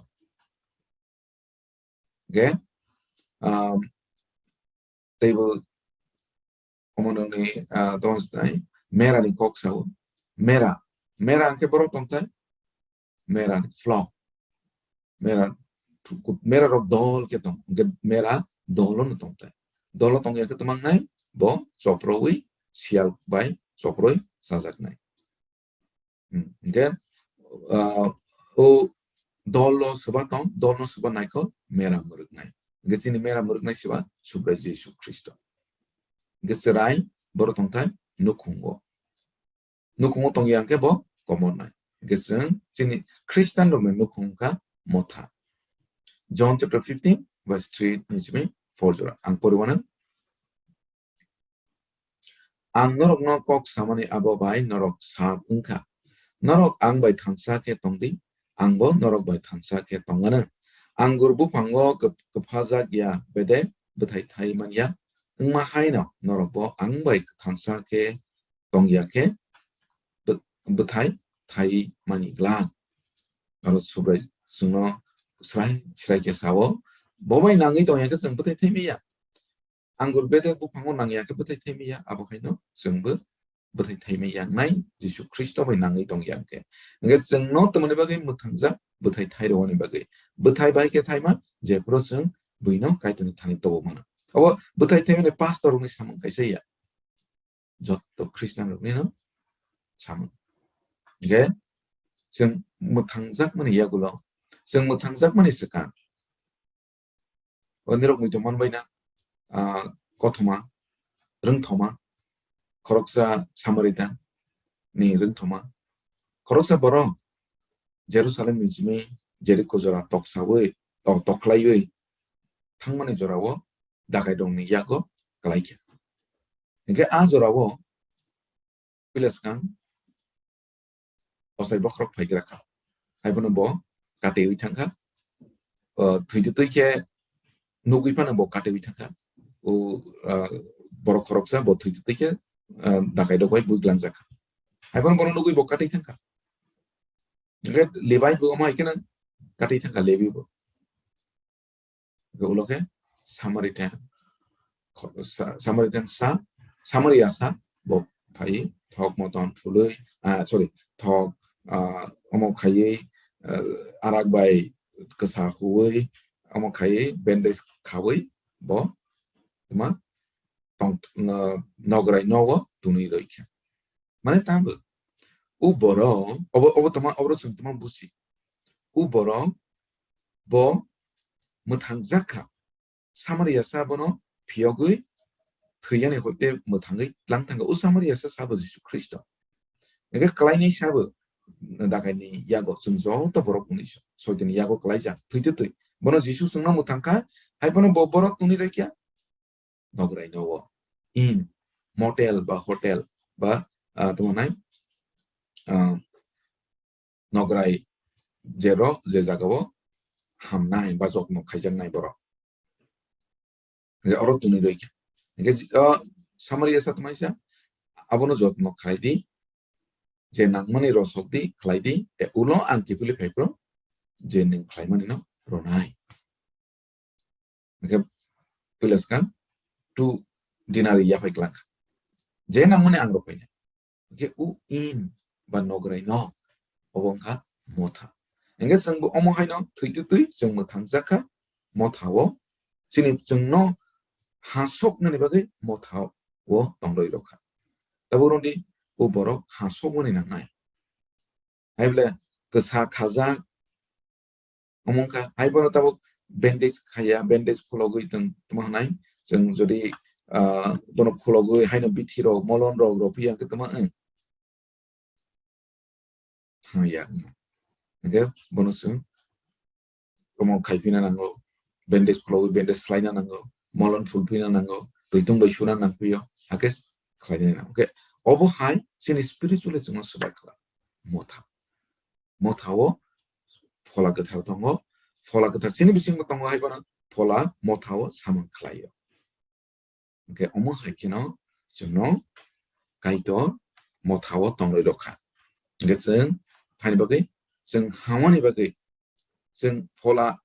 Hingkhe, um, teibo omo nungni, ah, tong sinai, mera ni kok sao. Mera, mera hingkhe borok tongthai, mera ni flock. Mera, mera rok dol khe tong, hingkhe mera dolo no tongthai. Dolo tongya khe tma wngnai, bo choprowi, siyal bai choprowi chajaknai. Hmm, hingkhe, ah, o dolo swba tong, dolo swba naikol mera mwrwknai. Hingkhe chini mera mwrwknai swba Subrai Jisu Khristo. Hingkhe chwrai borok tongthai nukhungo. Nukhungo tongya hingkhe bo komornai. Hingkhe chwng chini Khristian rokni nukhung wngkha motha. John chapter fifteen verse three ni simi four jora. Ang pori wanang. Ang norokno kok samani abo bai norok sap wngkha. Norok ang bai thansa khe tong di, angbo norok bai thansa khe tong anw. Angur buphango kwp-, kwphajak ya bede bwthai thai man ya, wngma haino norokbo ang bai thansa khe tong ya khe bw-, bwthai thai mani glak. Aro Subrai chwngno srai srai khe sao, bo bai nangwi tong ya khe chwng bwthai thai maya. Angur bede buphango nang ya khe bwthai thai maya, abo haino chwngbo bwthai thai maya wngnai, Jisu Khristo bai nangwi tong ya khe. Hingkhe chwngno tongmani bagwi mwthangjak bwthai thai rwani bagwi. Bwthai bai khe thaima, jephru chwng buino Kaitorni thani tobo mano. Abo bwthai thaimani pastor rokni samung kaisa ya. Jotto Khristian rokni no samung. Hingkhe chwng mwthangjakmani yagulo, chwng mwthangjakmani swkang. O nirok muitu manbaina, ah, kothoma, rwngthoma, khoroksa Samaritan ni rwngthoma, khoroksa borok Jerusalem ni simi Jeriko jora toksawi, o, tokhlaiwi thangmani jorao dakairokni yago kwlaikha. Hinkhe a jorao puila swkang ochai bokhorok phaigra kha. Haiphano bo katewi thangkha. O, thwitwi twi khe nugwi phano bo katewi thangkha. O, ah, borok khoroksa bo thwitwi twi khe, ah, dakairok bai bui glangjak kha. Haiphano bono nugwi bo katei thangkha. Hinkhe Levi bo omo hai kheno katei thangkha, Levi bo. Ulo khe Samaritan, kho-, sa-, Samaritan sa, Samaria sa bo phai thok motom phulwi, ah, sorry, thok, ah, omo khaiwi, ah, arak bai kwsa huwi, omo khaiwi bandage khawi bo tma tong, no-, nograi nogo twnwi rwikha. Mane tamo u borok obo, obo tma, obo chwng tma busi. U borok bo mwthangjak kha. Samaria sa bono phiyogwi thwiyani hoite mwthangwi tlang thangkha. U Samaria sa sabo Jisu Khristo. Hinkhe kwlainai sabo dakaini yago chwng joto borok tongwi so-, soitini yago kwlaijak thwitwi twi. Bono Jisu chwngno mwthangkha, hai bono bo borok tongwi rwikha. Nograi nogo inn, motel ba hotel ba, ah, tamo nai, ah, nograi jero je jagao hamnai ba jotno khaijaknai borok. Hinkhe oro twnwi rwikha. Hinkhe, ah, Samaria sa tongmani sa, abono jotno khlai di, je nangmani rosok di, khlai di, e ulo ang kiphilwi phai phro, je nwng khlaimani no rwnai. Hinkhe puila swkang two denarii yaphai kwlangkha. Je nangmani ang rwphainai. Hinkhe u inn ba nograi nok obo wngkha motha. Hinkhe chwngbo omo haino thwitwi twi chwng mwthangjakha mothao. Chini chwngno ha soknani bagwi mothao tongrwi rwkha. Tabuk rwdi u borok ha sokmani nangnai. Hai bole kwsa khajak, omo wngkha, hai bono tabuk bandage khaiya, bandage khulogwi tong tongma hwnai. Chwng jodi, ah, bono khulogwi haino bithi rok, molon rok rw phiya khe tongma, eh. Thangya. Hinkhe bono chwng omo khai phina nango, bandage khulogwi bandage khlaina nango, molon phul phina nango, twitung bai suna nang phiyo, hakhe khlaina nango. Hinkhe obo hai chini spiritually chwngno swbai khlai. Motha. Mothao Phola Kwthar tongo. Phola Kwthar chini bisingo tongo, hai bono Phola mothao samung khlaio. Hinkhe omo hai kheno chwngno Kaitor mothao tongrwi rwkha. Hinkhe chwng haini bagwi, chwng hamani bagwi, chwng Phola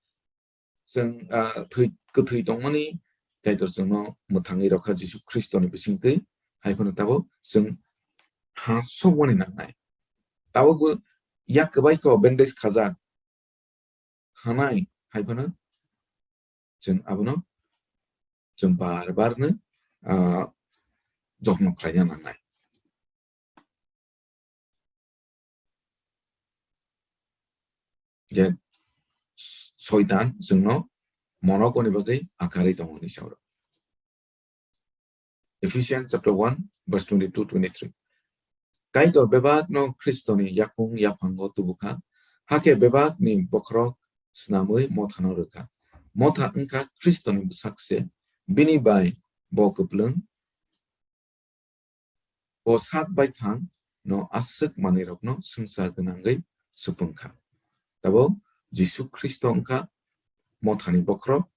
chwng, ah, thwi-, kwthwi tongmani Kaitor chwngno mwthangwi rwkha Jisu Khristoni bisingtwi, hai phano tabuk chwng ha sokmani nangnai. Tabukbo yak kwbai khe bandage khajak hanai, hai phano chwng abono chwng bar barno, ah, jotno khlaina nangnai. Je Soitan chwngno monokoni bagwi akarwi tongo hinwi sao. Ephesians chapter one, verse twenty-two, twenty-three. Kaitor bebakno Khristoni yakung yaphango tubukha, hakhe bebakni bokhorok snamwi mothano rwkha. Motha wngkha Khristoni bwsakse, bini bai bo kwplwng, bo sak baithang no aswk manwirokno swngchar gwnangwi supung kha. Tabuk Jisu Khristo wngkha mothani bokhorok,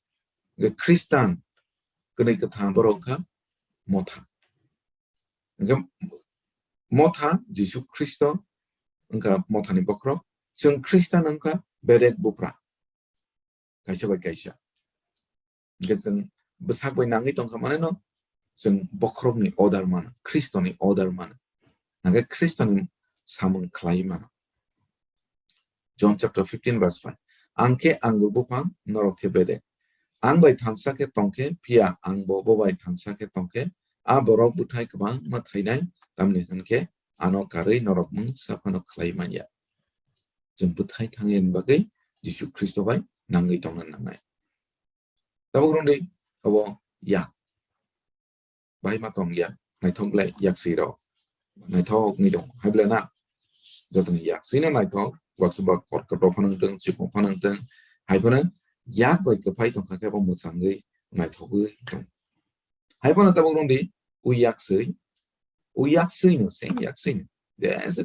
Khristan kwnwi kwthang borok wngkha motha. Hinkhe motha Jisu Khristo wngkha mothani bokhorok, chwng Khristan wngkha bedek bupra. Kaisa bai kaisa. Hinkhe chwng bwsak bai nangwi tongkha maneno chwng bokhorokni order mano, Khristoni order mano. Hinkhe Khristoni samung khlai mano. John chapter fifteen verse five. Ang khe angur buphang, norok khe bedek. Ang bai thansa khe tong khe, phiya ang bo bo bai thansa khe tong khe, a borok bwthai kwbangma thainai, tamni hwn khe ano karwi norok mungsa phano khlai manya. Chwng bwthai thangya ni bagwi Jisu Khristo bai nangwi tongna nangnai. Tabuk rwngdi obo yak. Bahai ma tong ya, naithok le yak swi rw. Naithok ni tong, hai bole na? Joto ni yak swi no naithok, waksa ba kor kotor phano wng tong, chikon phano wng tong, hai phano yak bai kwphai tongkha khe bo mwchangwi naithogwi tong. Hai phano tabuk rwngdi, o yakswi, o yakswino, same yakswino. Jesa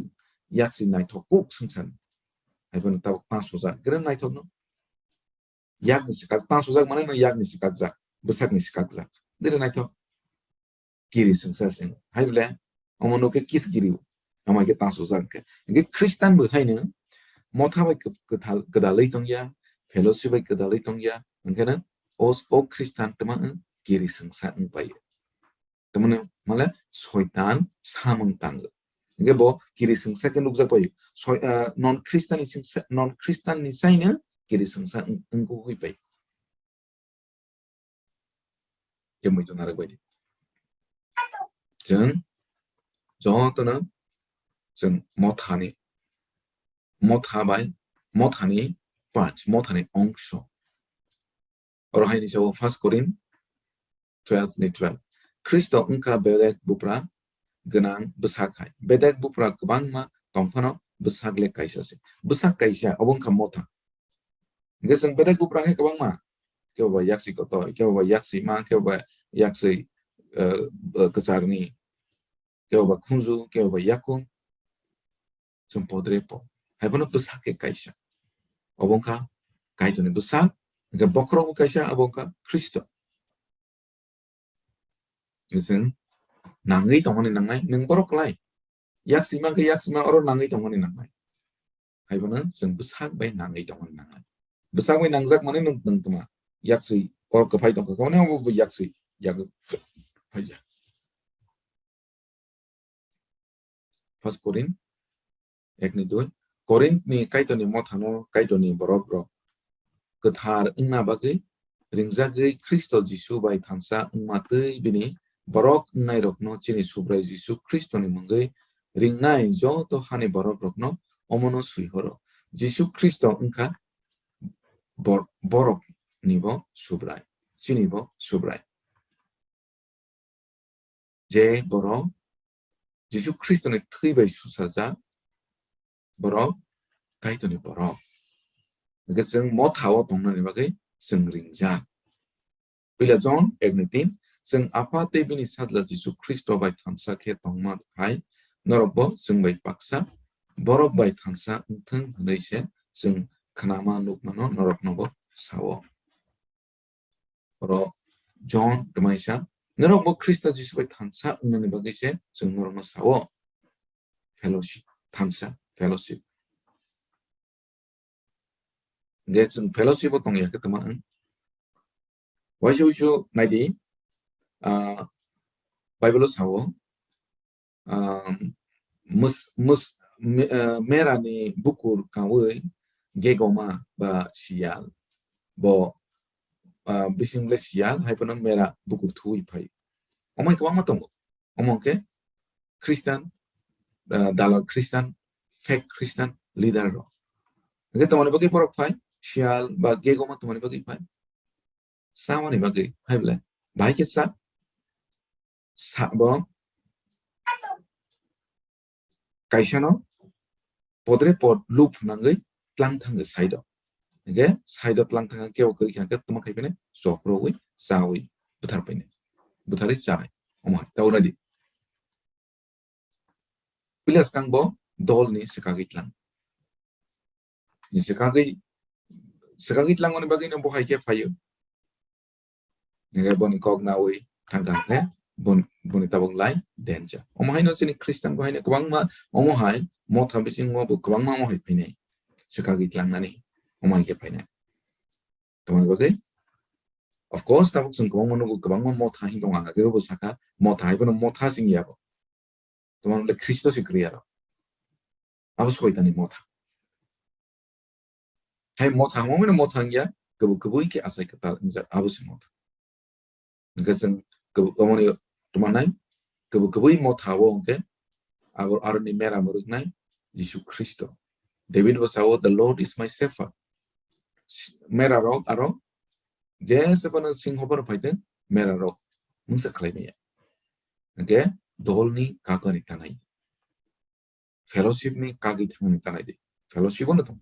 yakswi naithok kuk swngcharni. Hai phano tabuk tang sujak, gre naithokno. Yakni swkak, tang sujak mane no yakni swkakjak, bwsakni swkakjak. Dire naithok. Kiri swngsa se. Hai bole, omo no khe kis kiri o. Omo hai khe tang sujak khe. Hingkhe Christian bo haino motha bai kw-, kwthal-, kwdalwi tongya, fellowship bai kwdalwi tongya. Hingkhe no o, o Christian tma wng kiri swngsa wng pai o. Tamani male soitan samung tango. Hingke bo kiri swngsa khe nukjak pai. Soi-, ah, non Christian ni swngsa, non Christian ni saino kiri swngsa wng-, wngkuk pai. Kemui chwng narwk bai di. Chwng jotono chwng mothani, motha bai, mothani parts, mothani ongso. Oro hai ni sao First Korin twelve ni twelve. Khristo wngkha bedek bupra gwnang bwsak hai. Bedek bupra kwbangma tong phano bwsak le kaisa se. Bwsak kaisa, obo wngkha motha. Hingke chwng bedek bupra khe kwbangma. Kebo ba yaksi kotor, kebo ba yaksi ma, kebo ba yaksi, eh, eh, kwcharni. Kebo ba khunju, kebo ba yakung. Chwng podre po. Hai bono bwsak khe kaisa. Obo wngkha Kaitorni bwsak, hingke bokhorok bo kaisa, abo wngkha Khristo. Chwng nangwi tongmani nangnai, nwng borok klai. Yaksima khe yaksima, oro nangwi tongmani nangnai. Hai bono chwng bwsak bai nangwi tongmani nangnai. Bwsak bai nangjak mani nwng, nwng tma. Yakswi, oro kwphai tongkha, kwmani obo bo yakswi, yak-, phaijak. First Korin ek ni dui. Korinth ni Kaitorni mothano Kaitorni borok rok kwthar wngna bagwi ringjagwi Khristo Jisu bai thansa wngma twi bini borok wngnairokno chini Subrai Jisu Khristoni mungwi ringnai joto hani borok rokno omono swihoro. Jisu Khristo wngkha bor-, borok nibo Subrai, chinibo Subrai. Je borok Jisu Khristoni thwi bai suchajak, borok Kaitorni borok. Hingke chwng mothao tongnani bagwi chwng ringjak. Puila Jon ek ni tin, chwng Apha tei bini Sajla Jisu Khristo bai thansa khe tongma hai norokbo chwng bai baksa, borok bai thansa wngthwng hwnwi se chwng khnama nukmano noroknobo sao. Oro Jon twmaisa, norok bo Khristo Jisu bai thansa wngnani bagwi se chwng norokno sao. Fellowship, thansa, fellowship. Hingke chwng fellowship o tongya khe tongma wng. Waisa uisu naidi, ah, Bible o sao, um, mus-, mus-, me-, uh, mera ni bukur kawi gegoma ba siyal. Bo, uh, bising le siyal, hai phano mera bukur thuwi phai. Omo hai kwbangma tongo. Omo hwnkhe Christian, uh, dalal Christian, fake Christian leader rok. Hwnkhe tongmani bagwi borok phai, siyal ba gegoma tongmani bagwi phai. Chamani bagwi phai bwle. Bahai khe cha, sa bo kaisano podre pod lup nangwi tlang thangwi side o. Hingke side o tlang thangwi kebo kwrwi kha hingke tuma khai phine chok rogwi chawi bwthar paine. Bwtharwi chai. Omo hai ta already. Pila swkang bo dol ni swkagwi tlang. Ni swkagwi, swkagwi tlangmani bagwi no bo hai khe phaio. Hingke boni kok nawi thangkha hingke bon-, boni tabuk lai denjak. Omo haino chini Christian bo haino kwbangma omo hai motha bisingo bo kwbangma omo hai phainai. Swkagwi tlangnani omo hai khe phainai. Tamoni bagwi, of course, tabuk chwng kwbangma nugo, kwbangma motha hin tongo, ang agero bo sakha, motha hai phano motha sing ya bo. Tamoni le Khristo se kwrwi aro. Abo soitani motha. Hai motha, omo mene motha wngya, kwbwi kwbwi khe achai kwtal wngjak, abo se motha. Hingke chwng kwbwi, omo ni tuma nai, kwbwi kwbwi motha o hingke abo aroni mera mwrwknai Jisu Khristo. David bo sao, "The Lord is my shepherd." Mera rok aro jesa phano singho phano phaitwng, mera rok mungsa khlai maya. Hingke dol ni kagani tanai. Fellowship ni kagwi thangmani tanai di. Fellowship ono tong.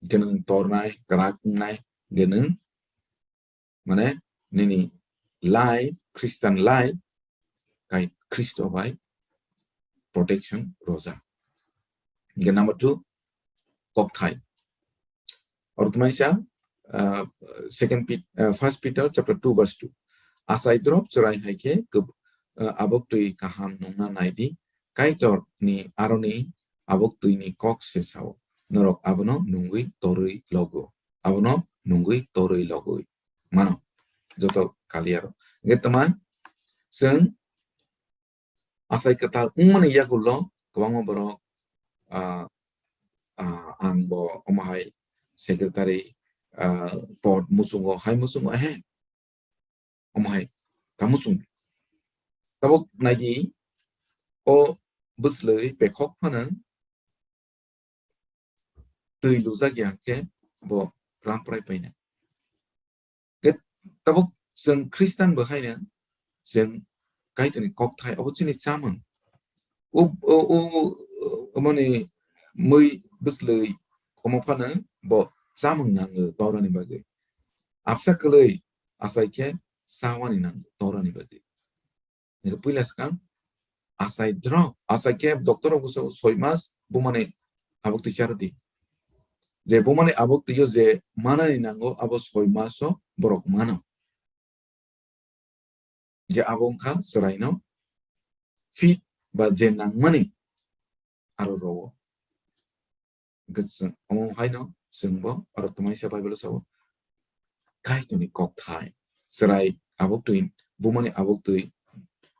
Hingke nwng tornai, kwrak wngnai, Hwnkhe nwng, mane, nini life, Christian life, kai Khristo bai protection rwjak. Hwnkhe number two, kokthai. Oro tongmani sa, ah, second Pet-, ah, first Peter chapter two verse two. Achai drop chwrai hai khe kub-, ah, aboktwi kaham nungna nai di. Kaitor ni aroni aboktwi ni kok se sao. Norok abono nungwi torwi logo. Abono nungwi torwi logwi mano. Joto kaliya rok. Hwnkhe tama chwng achai kwtal wngmani yagulo kwbangma borok, ah, ah, ang bo omo hai secretary, ah, pod muchungo, hai muchungo, ehe, omo hai ta muchung. Tabuk naidi, o bwslwi pekhok phano twi lujak ya khe bo ramprai paina. Ke tabuk chwng Khristian bo haino chwng Kaitorni kokthai, obo chini chamung. U, u, u, umani mui bwslwi omo phano bo chamung nango torani bagwi. Absa kwlwi achai khe chawani nango torani bagwi. Nini puila swkang achai drop, achai khe doctor rok bwswk soi mas bumani abuk twi charwdi. Je bumani abuk twi o je manani nango abo soi mas o borok mano. Je abo wngkha chwraino fit ba je nangmani aro rowo. Hwnkhe chwng omo haino chwngbo aro twmaisa Bible o sao, Kaitorni kokthai. Chwrai abuk twi, bumani abuk twi,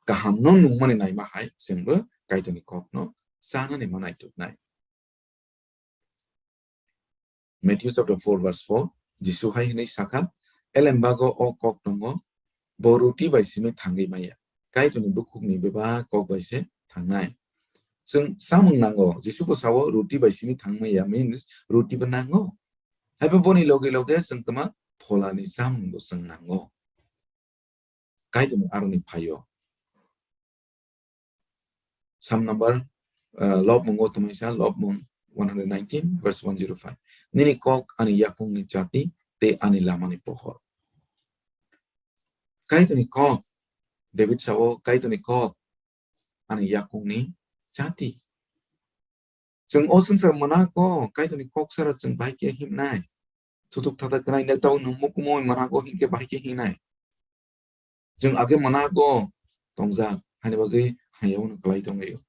kaham no nungmani naima hai chwngbo Kaitorni kokno chanani ma naituknai. Matthew chapter four verse four, Jisu hai hwnwi sakha, "Elembago o kok tongo, bo ruti bai simi thangwi maya. Kaitorni bukhukni bebak kok bai se thangnai." Chwng samung nango, Jisu bo sao, "Ruti bai simi thangmaya" means ruti bo nango. Haibo boni loge loge chwng tma pholani chamung bo chwng nango. Kaitorni aroni phaio. Psalm number, uh, Lobmungo tongmani sa, Lobmung one hundred nineteen, verse one zero five. "Nini kok ani yakungni chati tei ani lamani pohor." Kaitorni kok, David sao, "Kaitorni kok ani yakungni chati." Chwng o swngchar mwnako, Kaitorni kok sara chwng bai khe himnai. Thuthuk thatha kwnai nek tau nwng mukumui mwnako hinkhe bai khe hingnai. Chwng age mwnako tongjak, haini bagwi hayao no kwlai tonglaio.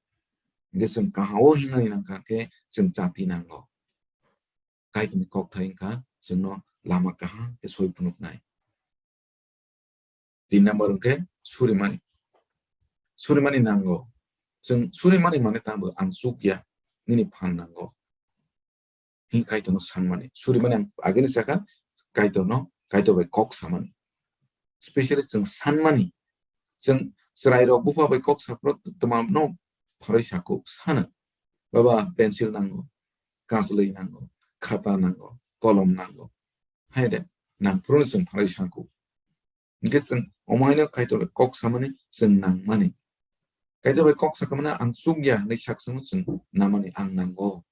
Hingkhe chwng kahao hingnani nangkha khe chwng chati nango. Kaitorni kokthai wngkha chwngno lama kaham khe soi phunuknai. Tin number hwnkhe surimani. Surimani nango. Chwng surimani mane tamo ang chukya, nini phan nango. Hin Kaitorno sanmani. Surimani ang ageni saka Kaitorno, Kaitor bai kok samani. Specially chwng sanmani. Chwng chwrairok bupha bai kok saphuru twmano pharwi saku sana. Baba pencil nango, kachlwi nango, khata nango, kolom nango. Hai de, nangphuru chwng pharwi saku. Hingkhe chwng omo haino Kaitor bai kok samani chwng nangmani. Kaitor bai kok sakha mano ang chukya hinwi sak chwngno chwng namani ang nango.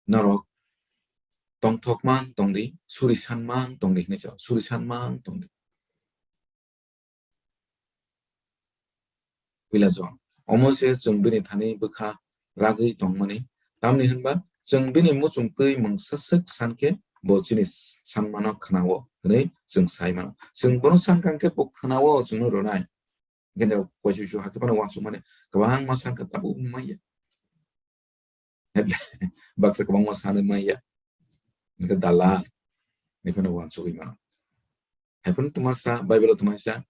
Norok tongthok mang tongdi, suri san mang tongdi hinwi sao, suri san mang tongdi. Puila jora. Omo se chwng bini thani bwkha ragwi tongmani. Tamni hwnba chwng bini muchung twi mungsa swk san khe bo chini sanmano khwnao hwnwi chwng sai mano. Chwng bono sankha khe bo khwnao chwngno rwnai. Hwnkhe nirok koisu su hakhe phano uansukmani kwbangma sankha tabuk wngmaya. Baksa kwbangma sanwi manya. Hwnkhe dalal. Niphano uansugwi mano. Haiphano twmasa, Bible-o twmasa,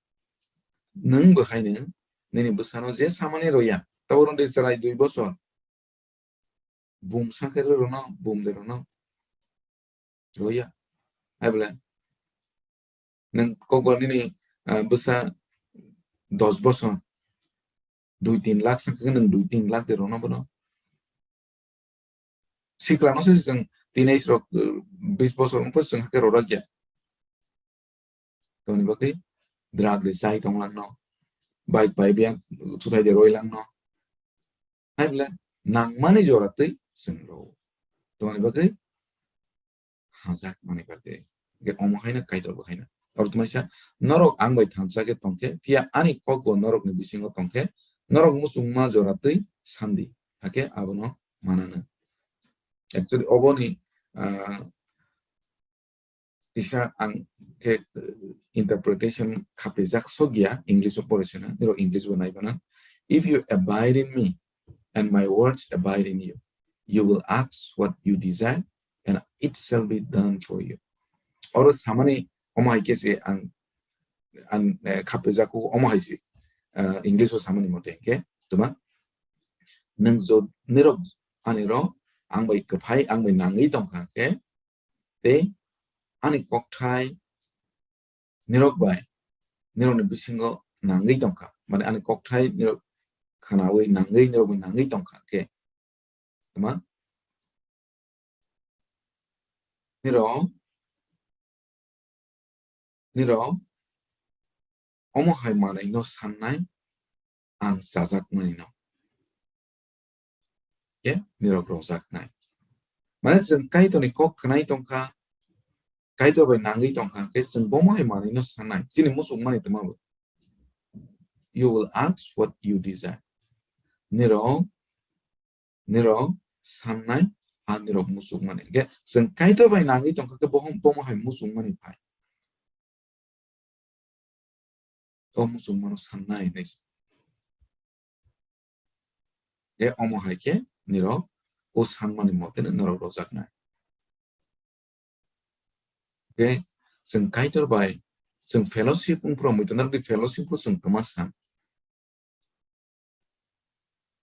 nwng bo haino nini bwsano je samani roya, tabuk rwngdi chwrai dui bosor. Bum sakhe rw rwno, bum de rwno. Roya. Hai bole. Nwng kokbar nini, ah, bwsa dos bosor. Dui tin lakh sakhe nwng dui tin lakh de rwno bono. Siklano se chwng teenage rok, uh, bis bosor wngkhe chwng hakhe rorakya. Toni bagwi drug de chai tonglangno, bike bai biyang thutai de roilangno. Hai bole nangmani jora twi chwng rwo. Toni bagwi thangsak mani bagwi. Hwnkhe omo haino Kaitor bo haino. Oro tongmani sa, norok ang bai thangsa khe tongkhe, phiya ani kok bo norokni bisingo tongkhe, norok muchungma jora twi sandi, hakhe abono manano. Actually, oboni, ah, kisa ang khe, eh, interpretation khapijak sokya, English o pore sina, niro English bo nai bana. "If you abide in me and my words abide in you, you will ask what you desire and it shall be done for you." Oro samani omo hai khe se ang, ang, eh, khapijak o omo hai se, eh, English o samani mote khe, tuma nwng jo nirok ani ro ang bai kwphai ang bai nangwi tongkha khe, tei ani kokthai nirok bai, nirokni bisingo nangwi tongkha, mane ani kokthai nirok khnaui nangwi, nirok bai nangwi tongkha khe, tuma nirok, nirok omo hai manwi no sannai ang chajakmani no. Khe nirok rojaknai. Mane chwng Kaitorni kok khwnai tongkha, Kaitor bai nangwi tongkha, khe chwng bomo hai manwi no sanai, chini muchungmani tongma bo. You will ask what you desire. Nirok, nirok sannai, a nirok muchungmani. Khe chwng Kaitor bai nangwi tongkha, khe bohom, bomo hai muchungmani phai. O muchungmano sannai hinwi se. Tei omo hai khe nirok o sanmani mote no norok rojaknai. Tei chwng Kaitor bai chwng fellowship wngphuru muitu narwkdi fellowship o chwng kwma san.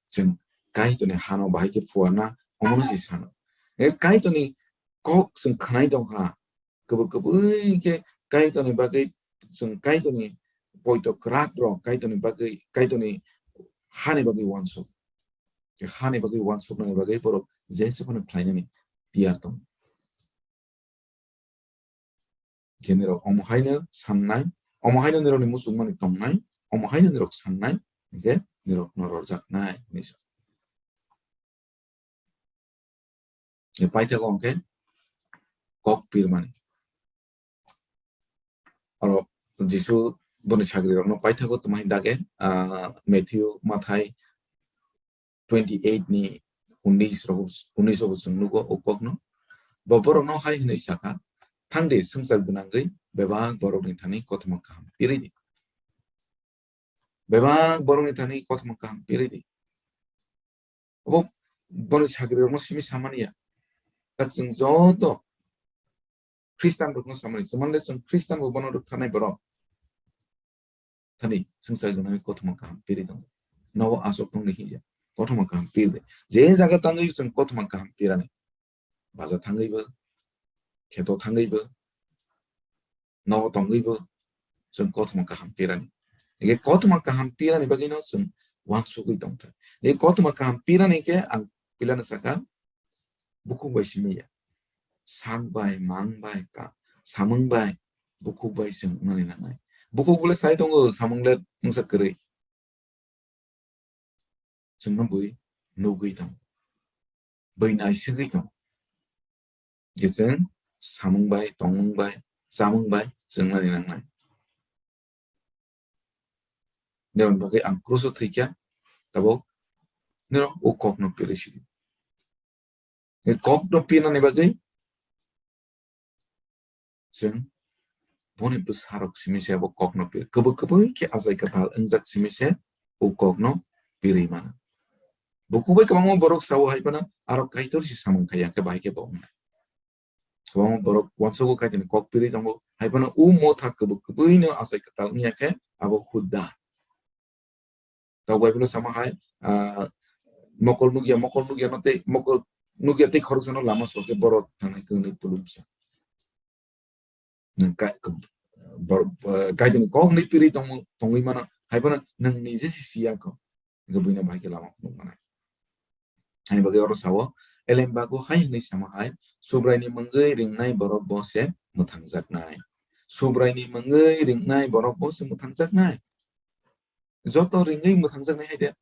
Chwng Kaitorni hano bahai khe phuarna omono se sano. E Kaitorni kok chwng khwnai tongkha. Kubui kubui khe Kaitorni bagwi chwng Kaitorni poito kwrak rok Kaitorni bagwi, Kaitorni hani bagwi uansuk. Khe hani bagwi uansuknani bagwi borok jesa phano khlainani tiyar tongo. Khe nirok omo haino sannai, omo haino nirokni muchungmani tongnai, omo haino nirok sannai, hwnkhe nirokno rojaknai hinwi sa. Paithago hwnkhe kok pirmani. Oro Jisu boni sagrirokno paithago tamo hai dage, ah, Matthew, Mathai, twenty-eight ni unis rok, unis rok chwng nugo o kokno. Bo borokno hai hwnwi sakha, "Thangdi, swngchar gwnangwi bebak borokni thani kothoma kaham piridi. Bebak borokni thani kothoma kaham piridi." Obo boni sagrirokno simi samani ya. Tak chwng joto Khristian rokno samani, chwng manle chwng Khristian bo bono rwktharnai borok. Thani swngchar gwnangwi kothoma kaham piri tongo. Nogo aswk tongdi hiya. Kothoma kaham pirdi. Je jaga tangwi chwng kothoma kaham pirani. Baja thangwibo, kheto thangwibo, nogo tongwibo, chwng kothoma kaham pirani. Ege kothoma kaham pirani bagwino chwng uansugwi tongthai. Ege kothoma kaham pirani khe ang pilano saka, bukhuk bai simi ya. Sak bai, mang bai, ka-, samung bai, bukhuk bai chwng wngnani nangnai. Bukhuk bole sai tongo, samung le mungsa kwrwi. Chwngno bui nugwi tongo. Bui naisugwi tongo. Je chwng samung bai, tongmung bai, chamung bai chwng wngnani nangnai. Nirokni bagwi ang kruso thwikha, tabuk nirok o kokno pirwi sidi. E kokno pirnani bagwi chwng boni bwsarok simi se bo kokno pir. Kubui kubui khe achai kwtal wngjak simi se o kokno pirwi mano. Bukhuk bai kwbangma borok sao hai phano aro Kaitor se samung khai ya khe bahai khe bo wngnai. Kwbangma borok uansugo Kaitorni kok pirwi tongo. Hai phano o motha kubui kubuino achai kwtal wngya khe abo hudda. Tok bai phano sama hai, ah, mokol nukya, mokol nukya no tei, mokol nukya tei khoroksano lama so khe borok thangnai kwnwi pulumsa. Nwng kai-, borok, ah, Kaitorni kok hwnwi pirwi tongmo-, tongwi mano, hai phano nwng nije se siya kho. Hwnkhe buino bahai khe lama phunuk manai. Ani bagwi oro sao, Elembago hai hwnwi sama hai, Subraini mungwi ringnai borok bo se mwthangjaknai. Subraini mungwi ringnai borok bo se mwthangjaknai. Joto ringwi mwthangjaknai hai de,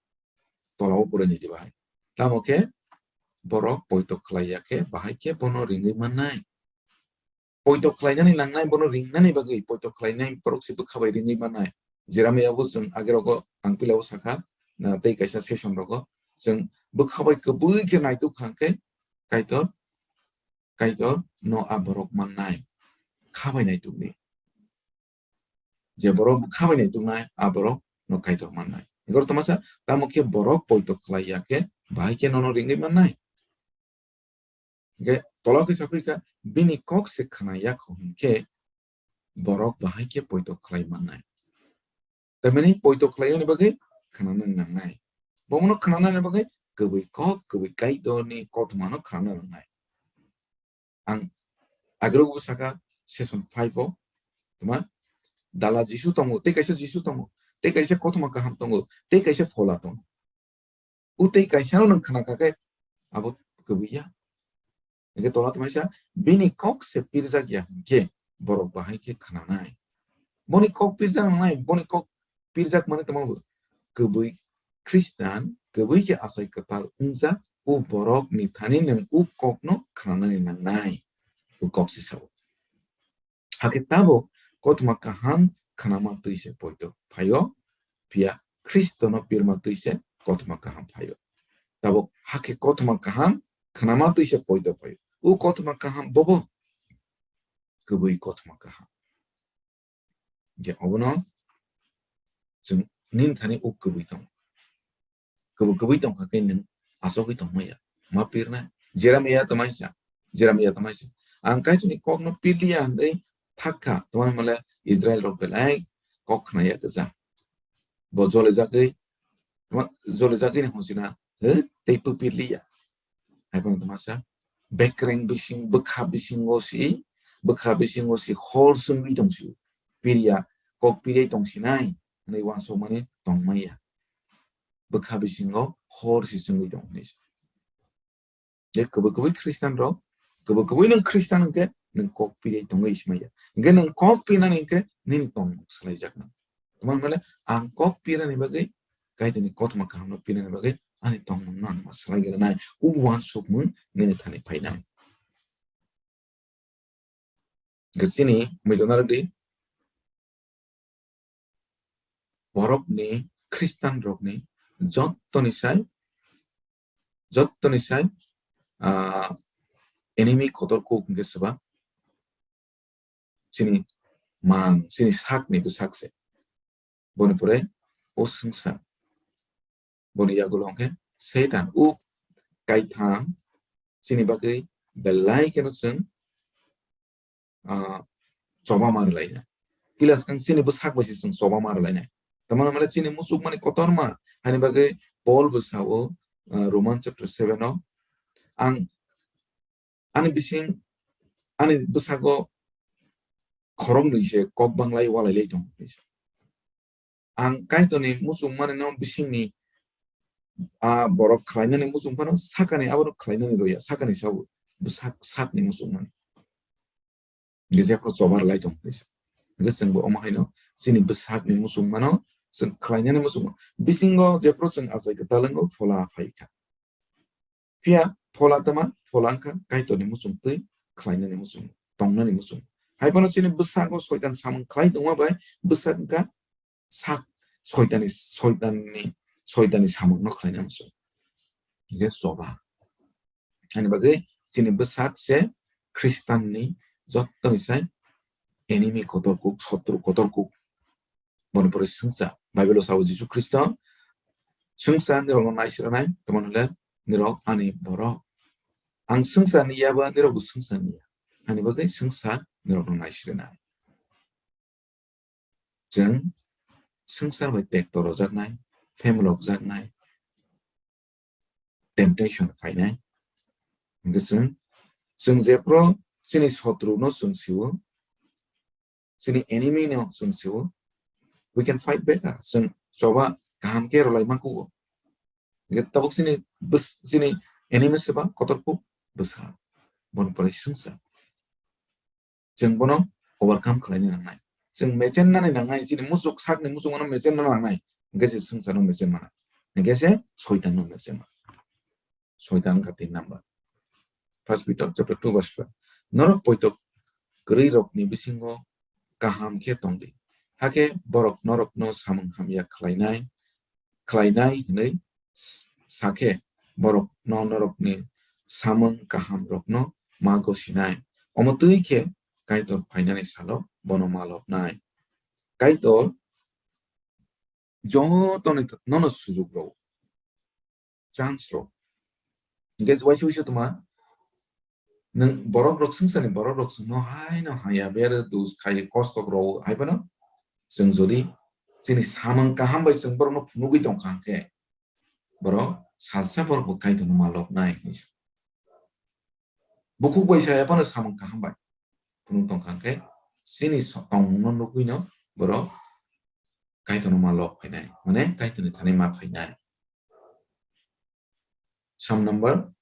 tolao pore ni diba hai. Tamo khe borok poito khlai ya khe, bahai khe bono ringwi mannai. poito khlainani nangnai, bono ringnani bagwi poito khlainai borok se bwkha bai ringwi mannai. Jeremiah bo chwng age rogo ang pilao sakha, na tei kaisa session rogo chwng bwkha bai kwbwi khe naituk kha khe Kaitor, Kaitor no a borok mannai, kha bai naitukni. Je borok bwkha bai naituknai, a borok no Kaitor mannai. Igor toma sa, tamo khe borok poito khlai ya khe, bahai khe nono ringwi mannai. Hingkhe tola khe sapri kha, bini kok se khna ya kho hinkhe, borok bahai khe poito khlai mannai. Tamani poito khlaiyani bagwi khnana nangnai. Bomono khnanani bagwi kwbwi kok, kwbwi Kaitorni kothomano khnana nangnai. Ang agro saka session five o, tuma dala Jisu tongo, tei kaisa Jisu tongo, tei kaisa kothoma kaham tongo, tei kaisa phola tongo. O tei kaisano nwng khna kha khe abo kwbwi ya. Hingkhe tola tongmani sa, bini kok se pirjak ya hinkhe borok bahai khe khnanai. Boni kok pirjak nangnai, boni kok pirjak mani tongma bo kwbwi Khristan, kwbwi khe achai kwtal wngjak, o borokni thani nwng o kokno khnanani nangnai. O kok se sao. Hakhe tabuk kothoma kaham khnama twi se poito phaio, phiya Khristono pirma twi se kothoma kaham phaio. Tabuk hakhe kothoma kaham khnama twi se poito phaio. O kothoma kaham bobo kwbwi kothoma kaham. Je obono chwng nini thani o kwbwi tongo. Kwbwi kwbwi tongkha khe nwng achogwi tongmaya. Ma pirna. Jeremiah tamaisa. Jeremiah tamaisa. Ang Kaitorni kokno pirliya hwnwi thakha. Tongmani mole Israel rok belai kok khnaya kwchang. Bo jole jagwi, tama-, jole jagwi ni honsina, he, tei pupirliya. Hai phano tama sa, bekreng bising, bwkha bisingo si, bwkha bisingo si hor songwi tong si. Pirya, kok pirya tong sinai, hwnwi uansukmani tongmaya. Bwkha bisingo hor si songwi tong hinwi sa. Je kwbwi kwbwi Khristan rok, kwbwi kwbwi nwng Khristan hwnkhe nwng kok pirwi tongwi sima ya. Hwnkhe nwng kok pinani hwnkhe nini tongmung swlaijaknai. Tamo hwnmale ang kok pinani bagwi, Kaitorni kothoma kahamno pinani bagwi ani tongmungno ang ma swlaijaknai. O uansukmung nini thani phainai. Gachini muido narwkdi. Borokni, Khristan rokni jottoni sai, jottoni sai, ah, enemy kotor kuk hwnkhe swba chini mang, chini sakni bwsak se. Boni pore o swngsa. Boni yagulo hwnkhe Satan, o kaitham chini bagwi belai kheno chwng, ah, choba ma rwlainai. Kila swkang chini bwsak bai se chwng choba ma rwlainai. Tamo hwnmale chini muchukmani kotorma, haini bagwi Paul bo sao, ah, Roman chapter seven o, ang ani bising, ani bwsago khoroknwi se kok banglai walailai tongo hinwi sa. Ang Kaitorni muchungmani no bisingni a borok khlainani muchung phano sakani abono khlainani roya, sakani sao bwsak sakni muchungmani. Hingke jephru chobar lai tong hinwi sa. Hingke chwngbo omo haino chini bwsakni muchungmano chwng khlainani muchungo. Bisingo jephru chwng achai kwtal wngo phola phaikha. Phiya phola tama, phola wngkha Kaitorni muchung twi khlainani muchung, tongnani muchung. Hai phano chini bwsago soitan samung khlai tongma bai bwsak wngkha sak soitanni, soitanni, soitanni samungno khlaina muchung. Hingke choba. Ani bagwi chini bwsak se Khristanni jottoni sai enemy kotor kuk, sotru kotor kuk. Boni pore swngsa. Bible o sao Jisu Khristo, "Swngsa nirokno naisranai, tamo hwnle nirok ani borok. Ang swngsa ni ya ba nirokbo swngsa ni ya. Ani bagwi swngsa nirokno naisranai." Chwng swngchar bai tekto rojaknai, phemlokjaknai, temptation phainai. Hingke chwng, chwng jephru chini sotru no chwng sio, chini enemy no chwng sio, we can fight better. Chwng choba kaham khe rwlai mankugo. Hingke tabuk chini bws-, chini enemy seba kotor kuk bwsa. Boni pore swngsa. Chwng bono overcome khlaina nangnai. Chwng mechen nani nangnai, chini muchuk sakni muchungmano mechen nani nangnai. Hingke se swngcharno mechen mana. Hingke se soitanno mechen mana. Soitan wngkha tin number. First Peter chapter two verse twelve. Norok poito kwrwi rokni bisingo kaham khe tong di. Hakhe borok norokno samung hamya khlainai, khlainai hwnwi sakhe borokno norokni samung kaham rokno ma gosinai. Omo twi khe Kaitor phainani salo bono ma lobnai. Kaitor jotoni th-, nono sujuk rw, chance rw. Hingke waisa waisa tuma, nwng borok rok swngchani borok rok chwngno haino haya ber dus khai kosto rw hai phano chwng jodi chini samung kaham bai chwng borokno phunugwi tongkha hwnkhe borok salsa borok bo Kaitorno ma lobnai hinwi sa. Bukhuk bai saya phano samung kaham bai phunuk tongkha hwnkhe chini so-, tongmungno nugwino borok Kaitorno ma lok phainai, mane Kaitorni thani ma phainai. Psalm number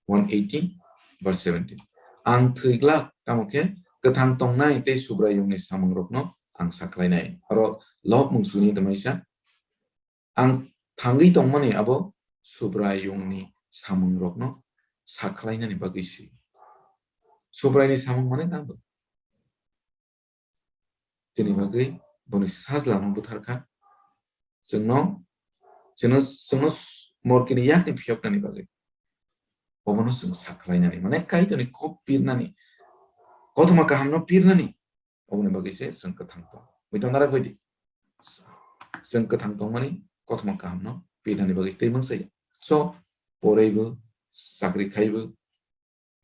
one eighty, verse seventeen. Ang thwi glak, tamo khe kwthang tongnai tei Subraiyungni samungrokno ang sakhlainai. Oro lobmung suni tongmaisa. Ang thangwi tongmani abo Subraiyungni samungrokno sakhlainani bagwi si. Subraiyungni samung mane tamo? Chini bagwi boni sajlano butharkha. Chwngno, chwngno, chwngno morkini yakni phiyoknani bagwi. Obono chwng sakhlainani, mane Kaitorni kok pirnani, kothoma kahamno pirnani, oboni bagwi se chwng kwthang tong. Buitong narak baidi. Chwng kwthang tongmani kothoma kahamno pirnani bagwi tei mungsa ya. So, poreibo, chakri khaibo,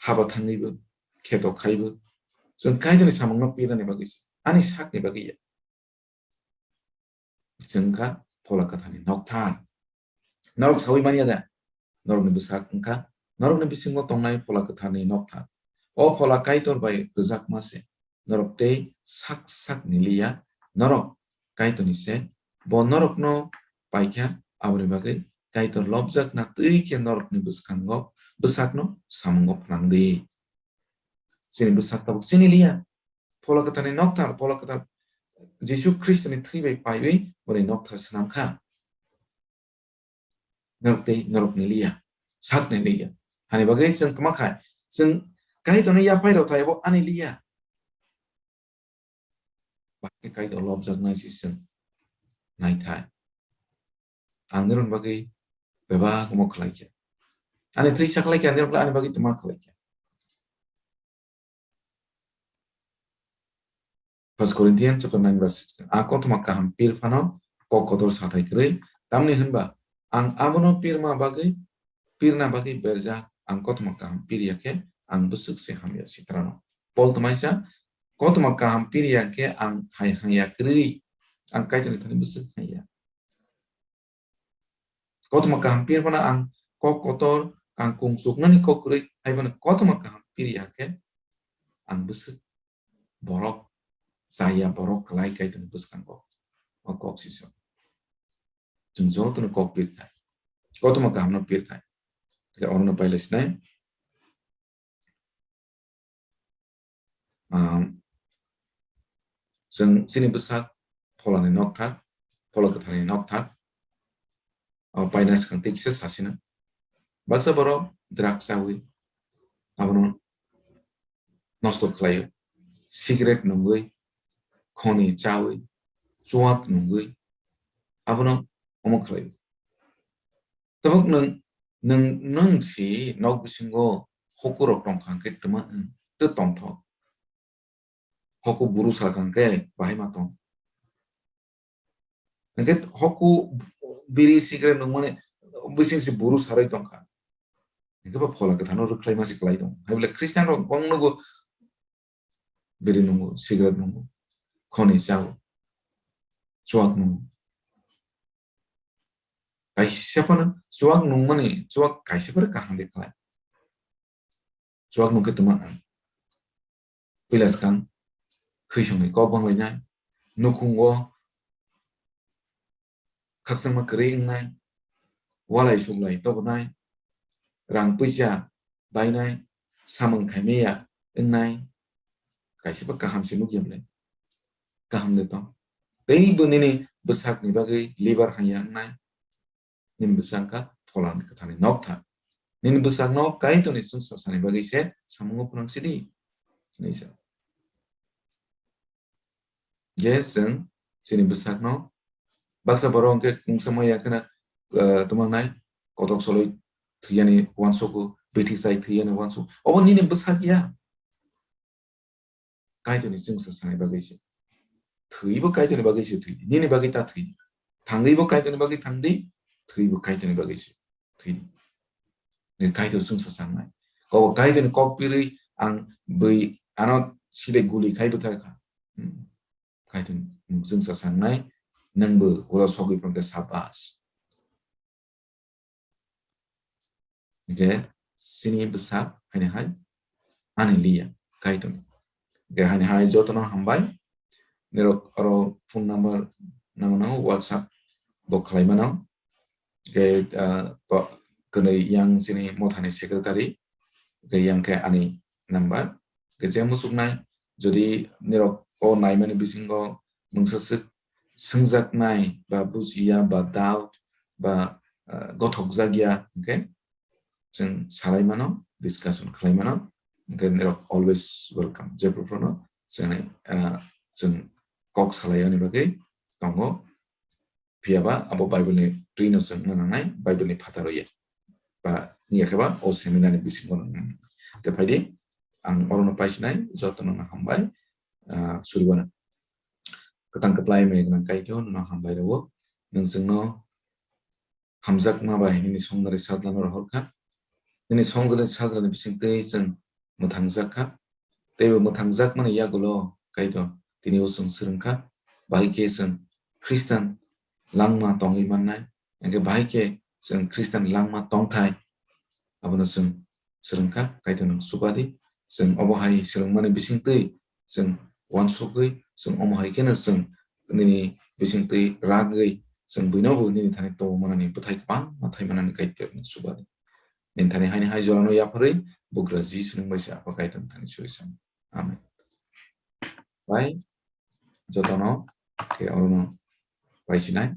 haba thangwibo, kheto khaibo, chwng Kaitorni samungno pirnani bagwi se, ani sakni bagwi ya. Chwng kha Phola Kwtharni nokthar. Norok saui manya da? Norokni bwsak wngkha, norokni bisingo tongnai Phola Kwtharni nokthar. O Phola Kaitor bai rwjakma se. Norok tei sak sak ni liya, norok Kaitorni se. Bo norokno paikha, aboni bagwi Kaitor lobjakna twi khe norokni bwskango, bwsakno samungo phnang di. Chini bwsak tabuk chini liya. Phola Kwtharni nokthar, Phola Kwthar Jisu Khristoni thwi bai paiwi boni nokthar swnam kha. Norok tei norokni liya, sakni liya. Hani bagwi chwng tma khai, chwng Kaitorno yaphai rw thai, abo ani liya. Bahai Kaitor lobjaknai si chwng naithai. Ang nirokni bagwi bebak omo khlai kha. Ani thwi sa khlai kha, nirok ani bagwi tma khlai kha. First Corinthians chapter nine verse sixteen. A kothoma kaham pir phano kok kotor sathai kwrwi. Tamni hwnba ang abono pirma bagwi, pirna bagwi berjak, ang kothoma kaham pir ya khe ang bwswk se hamya sitrano. Paul tmaisa, kothoma kaham pir ya khe ang hai hangya kwrwi, ang Kaitorni thani bwswk hangya. Kothoma kaham pir phano ang kok kotor, ang kung chuknani kok kwrwi, hai phano kothoma kaham pir ya khe ang bwswk borok, chaya borok kwlai Kaitorni bwskango. O kok sisa. Chwng jotono kok pir thai. Kothoma kahamno pir thai. Khe orono paila sinai. Um, chwng chini bwsak Pholani nokthar, Phola Kwtharni nokthar, o paina swkang tei kisa sasino. Baksa borok drugs chawi, abono nosto khlaio, cigarette nungwi, khoni chawi, chuak nungwi, abono omo khlaio. Tabuk nwng, nwng, nwng si nok bisingo hoku rok tongkha hwnkhe twma, twi tongthok. Hoku buru sakha hwnkhe bahai ma tong. Hwnkhe hoku biri cigarette nungmani bising si buru sarwi tongkha. Hwnkhe bo Phola Kwtharno rwkhlai ma se kwlai tong. Hai bole Christian rok bong nugo biri nungo, cigarette nungo, khoni chao, chuak nungo. Kaisa phano chuak nungmani, chuak kaisa phano kaham de khlai. Chuak nungkhe twma ang. Puila swkang khwisongni kok banglainai, nukhungo khakchangma kwrwi wngnai, walai suklai tobonai, rang puisa bainai, samung khaimaya wngnai, kaisa ba kaham se nukya bwle. Kaham de tong. Tei bo nini bwsakni bagwi liver hangya wngnai. Nini bwsakha Phola Kwtharni nokthar. Nini bwsakno Kaitorni chwngsasani bagwi se samungo phnang sidi. Hinwi sa. Je chwng chini bwsakno baksa borok hwnkhe kungsa maya kheno, ah, tongma nai, kotok soloi thwiyani uansukgo, bithi chai thwiyani uansukgo. Obo nini bwsak ya. Kaitorni chwngsa sanai bagwi se. Thwibo Kaitorni bagwi se thwi. Nini bagwi ta thwi. Thangwibo Kaitorni bagwi thangdi, thwibo Kaitorni bagwi se thwi. Ni Kaitor chwngsa sanai. Kok Kaitorni kok pirwi ang bwi ano side guli khai bwthar kha. Hmm. Kaitor chwngsa sanai, nwngbo ulo sogwi phone khe sabas. Hingke chini bwsak haini hai ani liya Kaitor. Hingke haini hai jotono hambai. Nirok oro phone number nangno WhatsApp bo khlai mano. Hingke, ah, to-, kwnwi yang chini mothani secretary, hingke yang khe ani number. Hingke je muchuknai, jodi nirok o naimani bisingo mungsa swk swngjaknai ba bujiya ba doubt ba, ah, gothokjakya, hingke chwng salai mano, discussion khlai mano, hingke nirok always welcome. Jephru phano chwngni, ah, chwng kok salai ani bagwi tongo. Phiya ba abo Bible ni twi no chwng wngna nangnai, Bible ni phataro ya. Ba wngya khe ba o seminar ni bisingo wngna nangnai. Te phai di, ang oro no paisinai, joto no hambai, ah, suriwano. Kwtang kwplai maya gwnang Kaitor, nono hambai rwo. Nwng chwngno hamjakma bai nini songdari sajlano rohor kha. Nini songdari sajlani bising twi chwng mwthangjak kha. Teibo mwthangjakmani yagulo Kaitor tini o chwng swrwng kha. Bahai khe chwng Khristan langma tongwi mannai. Hingke bahai khe chwng Khristan langma tongthai. Abono chwng swrwng kha, Kaitor nwng chubadi. Chwng obo hai swrwngmani bising twi chwng uansukgwi, chwng omo hai kheno chwng nini bising twi ragwi, chwng buino bo nini thani tongmanani bwthai kwbangma thai manani Kaitor nwng chubadi. Nini thani haini hai jorano yapharwi bugra Jisu nwng bai se Apha Kaitor thani suri san. Amen. Bai jotono khe orono paisinai.